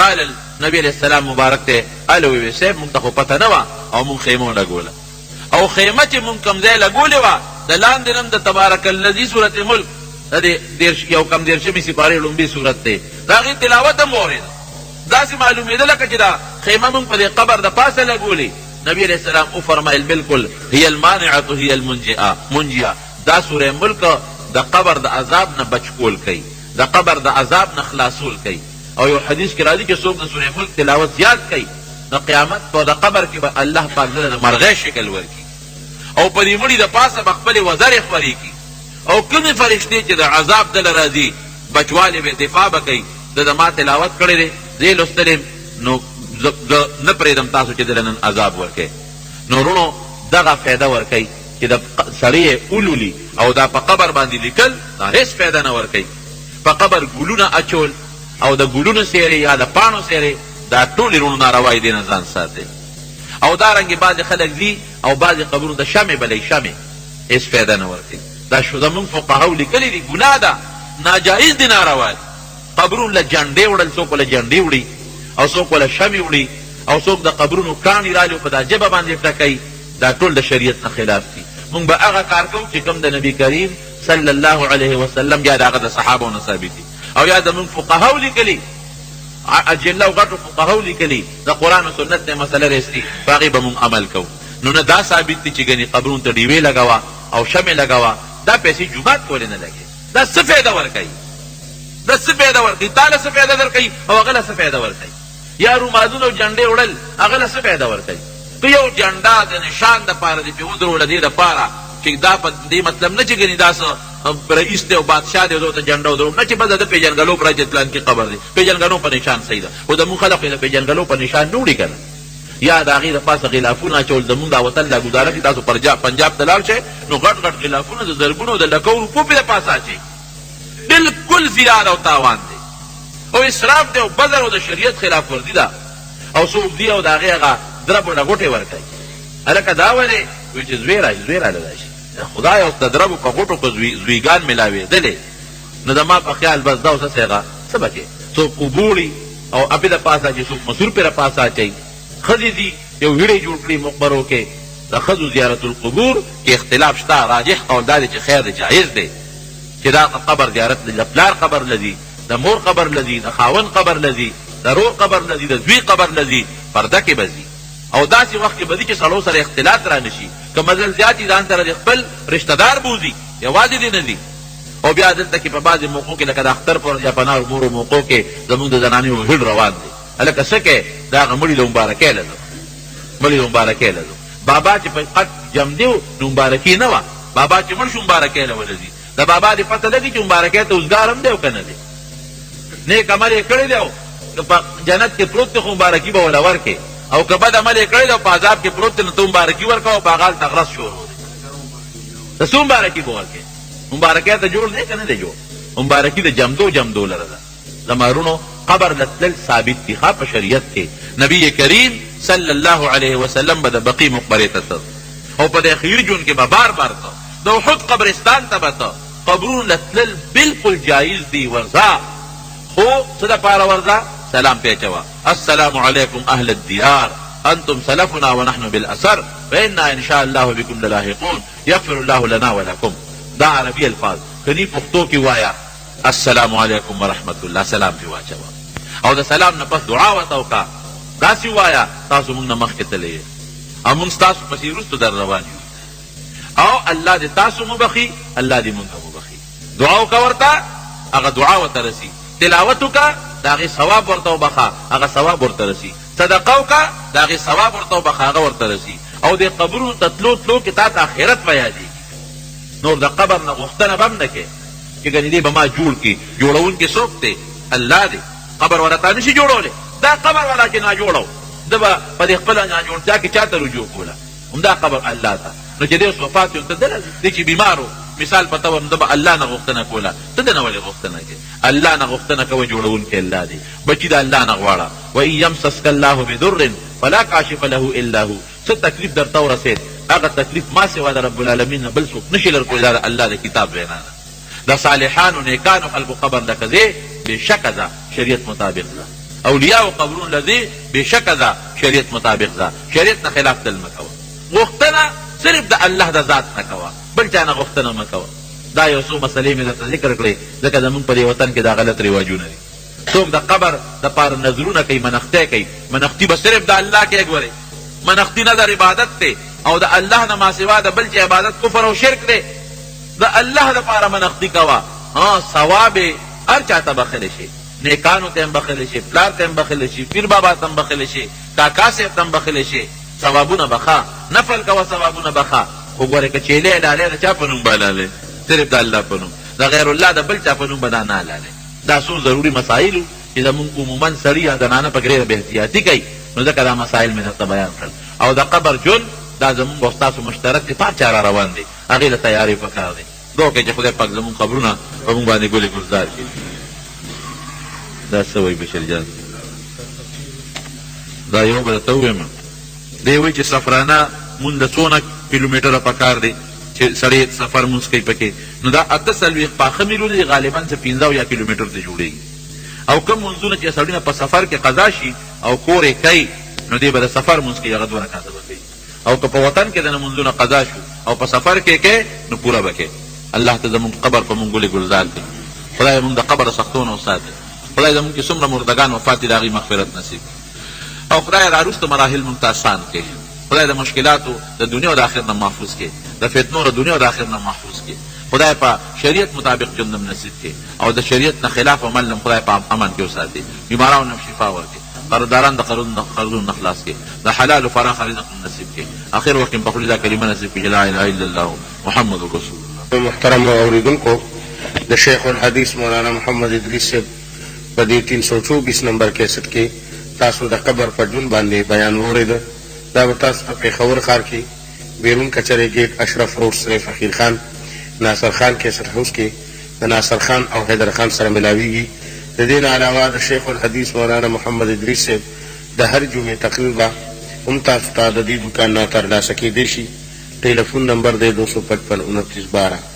رالل نبی علیه السلام مبارک ته هله وویل، صاحب مونږ ته خو پته نه وه او مونږ خیمه ولګوله او خیمه چې مونږ کوم ځای لګولې وه د لاندې نه هم د تبارک الذي سورة ملک د دې دېرش یو کم دېرشمې سپارې ړومبی سورت دی، د هغې تلاوت هم واورېده، داسې معلومېده لکه چې دا خیمه مونږ په دې قبر د پاسه لګولې. نبی علیه السلام وفرمایل، بالکل هی المانعة هی المنجئه منجیه، دا سوره ملک د قبر د عذاب نه بچ کول کوي، د قبر د عذاب نه خلاصول کوي. او یو حدیث کې راځي چې څوک د سوره ملک تلاوت زیات کوي نو قیامت په د قبر کې به الله پاک ده له د مرغۍ شکل ورکړي او په دې مړي د پاسه به خپلې وزرې خورې کړي او کومې فرشتې چې د عذاب ده له راځي بچوالی به دفاع به کوي. ده د ما تلاوت کړی دی، زه یې لوستلی یم، نو زه نه پرېږدم تاسو چې ده له نن عذاب ورکړئ. نو وروڼو دغه فایده ورکوي چې د سړی یې ولولي او دا په قبر باندې لیکل دا هېڅ فایده نه ورکوي. په قبر ګلونه اچول او د ګلونو څېرې یا د پاڼو څېرې دا ټولې وروڼو ناروا دي، دې نه ځان ساتئ. او دارنګې بعضې خلک ځي او بعضې قبرونو ته شمعې بلوي، شمعې هېڅ فایده نه ورکوي. دا زموږ فقهاو لیکلي دي ګناه ده، ناجایز دي، ناروا دي. قبرونو له جنډې وړل، څوک له جنډې وړي او څوک له شمعې وړي او څوک د قبرونو کاڼي رالي او په دا ژبه باندې ټکوي، دا ټول د شریعت نه خلاف دي. موږ به هغه کار کوو چې کوم د نبي کریم صلی الله علیه وسلم یا د هغه د صحابو نه ثابت دي او یا زموږ فقهاو لیکلي، اجله او غټو فقهاو لیکلي، د قرآن او سنت نه مسله راایستي، په هغې به موږ عمل کوو. نو نه دا ثابت دي چې ګنې قبرونو ته ډیوې لګوه او شمعې لګوه، دا پیسې جومات کې ولې نه لګوې؟ دا څه فایده ورکوي؟ دا څه فایده ورکوي؟ تا له څه فایده درکوي او هغه له څه فایده ورکوي؟ یا رومالونه او جنډې وړل هغه له څه فایده ورکوي؟ که یو جنډه د نشان دپاره دې پرې ودروله دې دپاره چې دا په دې مطلب نه چې ګنې دا څه رئیس دی او بادشاه دی او زه ورته جنډه ودروم، نه چې بس د ده پېژندګلو پر چې پلانکي قبر دی، پېژندګلو په نشان صحیح ده، خو زموږ خلک خو یې د پېژندګلو په نشان نه وړي که نه. یا د هغې د پاسه غلافونه اچول، زموږ دا وطن دا ګزاره چې تاسو پرجا پنجاب ته لاړ شئ نو غټ غټ غلافونه د زرګونو او د لکو روپو پرې د پاسه اچوي، بالکل زیان او تاوان دی او اسراف دی او بذر او د شریعت خلاف ورزي ده. او څوک ځي او د هغې هغه دربو له غوټې ورکوي، هلکه دا ولې؟ وایي چې زوی راشي، زوی راله راشي. خدای اوس د دربو په غوټو که زوی زویګان ملاوېدلې نو زما په خیال بس دا اوس هسې هغه څه به کوې، څوک اوبه وړي او اپې د پاسه اچوي، څوک مسور پرې پاسه اچوي، ښځې ځي یو ویړی جوړ کړي مقبرو کې. د ښځو زیارت القبور کې اختلاف شته، راجح قول دا دی چې خیر دی، جایز دی چې دا قبر زیارت له د پلار قبر له ځي، د مور قبر له ځي، د خاوند قبر له ځي، د ورور قبر له ځي، د زوی قبر له ځي، پرده کې به ځي او داسې وخت کې به ځي چې سړو سره اختلاط رانه شي، که مزل زیات وي ځان سره دې خپل رشته دار بوځي، یوازې دې نه ځي. او بیا دلته کې په بعضې موقعو کې لکه د اختر په ورځ یا په نورو موقعو کې زموږ د زنانیو هیړ روان دی، هلکه څه کوې؟ د هغه مړي له مبارکۍ له ځم، مړي له مبارکۍ له ځم. بابا چې په قد جمدی و نو مبارکي نه وه، بابا چې مړ شو مبارکۍ له ولځي. د بابا دې پته لګي چې مبارکۍ ته اوزګار هم دی او که نه دی، نیک عمل یې کړی دی او که په جنت کې پروت دی خو مبارکي به وله ورکړې، او که بد عمل یې کړی دی او په عذاب کې پروت دی نو ته مبارکي ورکوه او په هغه هلته غرس شروع دی، ته څه مبارکي به ورکړې؟ مبارکۍ ته جوړ دی که نه دی جوړ؟ مبارکي د جمدو جمدو لره ده. زما وروڼو قبر له تلل ثابت دي ښه په شریعت کې نبی کریم صلی الله علیه وسلم به د بقیع مقبرې ته ته او په د اخیري ژوند کې به بار بار ته د احد قبرستان ته به ته. قبرونو له تلل بالکل جایز دي، ورځه خو څه دپاره ورځه؟ سلام پې اچوه، السلام علیکم اهل الدیار انتم سلفنا ونحن بالاثر فانا ان شاء الله بکم للاحقون یغفر الله لنا ولکم. دا عربي الفاظ که نی پښتو کې ووایه السلام علیکم ورحمة الله، سلام پې واچوه او د سلام نه پس دعا ورته وکړه، داسې ووایه تاسو مونږ نه مخکې تللی یئ او مونږ ستاسو پسې وروسته در روان یو او الله دې تاسو هم وبخښي، الله دې مونږ هم وبخښي. دعا وکړه ورته، هغه دعا ورته رسي. تلاوت وکړه، د هغې ثواب ورته وبخښه، هغه ثواب ورته رسي. صدقه وکړه، د هغې ثواب ورته وبخښه، هغه ورته رسي. او دې قبرونو ته تلو تلو کې تاته آخرت په یادېږي. نور د قبر نه غوښتنه به هم نه کوې چې ګنې دې به ما جوړ کړي. جوړوونکی څوک دی؟ الله دی. قبر والا تا نشي جوړولی. دا قبر والا چې ناجوړه و، ده به په دې خپله ناجوړتیا کې چا ته رجوع کوله؟ همدا قبر الله ته. نو چې دی اوس وفات شو، ته دله ځې. دی چې بیمار و، مثال په طور، نو ده به الله نه غوښتنه کوله، ته دنه ولې غوښتنه کوې؟ الله نه غوښتنه کوه، جوړوونکی الله دی. بچي د الله نه غواړه. وان یمسسک الله بضر فلا کاشف له الا هو. څه تکلیف درته ورسېد، هغه تکلیف ما سوا د رب العالمین نه بل څوک نشي لر کولی. دا د الله د کتاب وینا ده. د صالحانو نیکانو خلکو قبر له که ځې، بې شکه ځه، شریعت مطابق ځه. اولیاوو قبرونو له ځې، بې شکه ځه، شریعت مطابق ځه. شریعت نه خلاف تل مه کوه. غوښتنه صرف د الله د ذات نه کوه، بل چا نه غوښتنه مه کوه. دا یو څو مسئلې مې درته ذکر کړې، ځکه زموږ په دې وطن کې دا غلط رواجونه دي. څوک د قبر د پاره نذرونه کوي، منښتی کوي، منښتي به صرف د الله کوي. ګورې، منښتي نذر عبادت دی او د الله نه ماسوا د بل چا عبادت کفر او شرک دی. د الله د پاره منښتي کوه، ها ثواب یې هر چا ته بخښلی شي، نیکانو ته هم بخښلی شي، پلار ته هم بخښلی شي، پیر بابا ته هم بخښلی شي، کاکا صاحب ته هم بخښلی شي. ثوابونه بخښه، نفل کوه، ثوابونه بخښه، خو ګورې که چیلې حلالې د چا په نوم به حلالې؟ صرف د الله په نوم، د غیر الله د بل چا په نوم به دا نه حلالې. دا څو ضروري مسایل وو چې زموږ عموماً سړي یا زنانه پکې ډېره بې احتیاطي کوي، نو ځکه دا مسایل مې درته بیان کړل. او د قبر ژوند دا زموږ او ستاسو مشترک دی، په هر چا را روان دی، هغې له تیاری پکار دی. دعا وکړئ چې خدای پاک زموږ قبرونه په موږ باندې ګلې ګلزار کړي. دا څه وایي بشیر جان؟ دا یو به درته ووایم، دی وایي چې سفرانه مونځ له څونه کیلومتره پکار دی چې سړی سفر مونځ کوي پکې؟ نو دا 48 پاخه میلونه دي، غالبا څه 75 کیلومتر ته جوړېږي. او کوم مونځونه چې سړي نه په سفر کې قضا شي او کور یې کوي، نو دی به د سفر مونځ کوي، هغه دوه رکعته به کوي. او که په وطن کې دنه مونځونه قضا شو او په سفر کې کوې، نو پوره به کوې. الله ته زمونږ قبر په مونږ ګلې ګلزار کړي. خدای مونږ د قبر سختو نه وساتي. خدای زمونږ کې څومره مردګان وفات دي، د هغوی مغفرت نصیب کړي. او خدای را وروسته مراحل مونږ ته اسان کړي. خدای د مشکلاتو د دنیا او د آخرت نه محفوظ کړي، د فتنو د دنیا او د آخرت نه محفوظ کړي. خدای په شریعت مطابق ژوند هم نصیب کړي او د شریعت نه خلاف عمل نه خدای په امن کې وساتي. بیمارانو نه شفا ورکړي، قرضداران د قرضونو نه خلاص کړي، د حلال او فراخه رزق هم نصیب کړي. اخر وخت کې په خولې دا کلمه نصیب کړي چې لا اله الا الله محمد رسول الله. محترمو اوریدونکو د شیخ الحدیث مولانا محمد ادریس صاحب په دې 324 نمبر کیسټ کې تاسو د قبر په ژوند باندې بیان واورېده. دا به تاسو ته پېښور ښار کې بیرون کچرې ګېټ اشرف روډ سرې فقیر خان ناصر خان کیسټ هاوس کې د ناصر خان او حیدر خان سره ملاویږي. د دې نه علاوه د شیخ الحدیث مولانا محمد ادریس صاحب د هر جمعې تقریر به هم تاسو ته د دې دوکان نه ترلاسه کېدی شي. ټیلفون نمبر دی 255 29 12.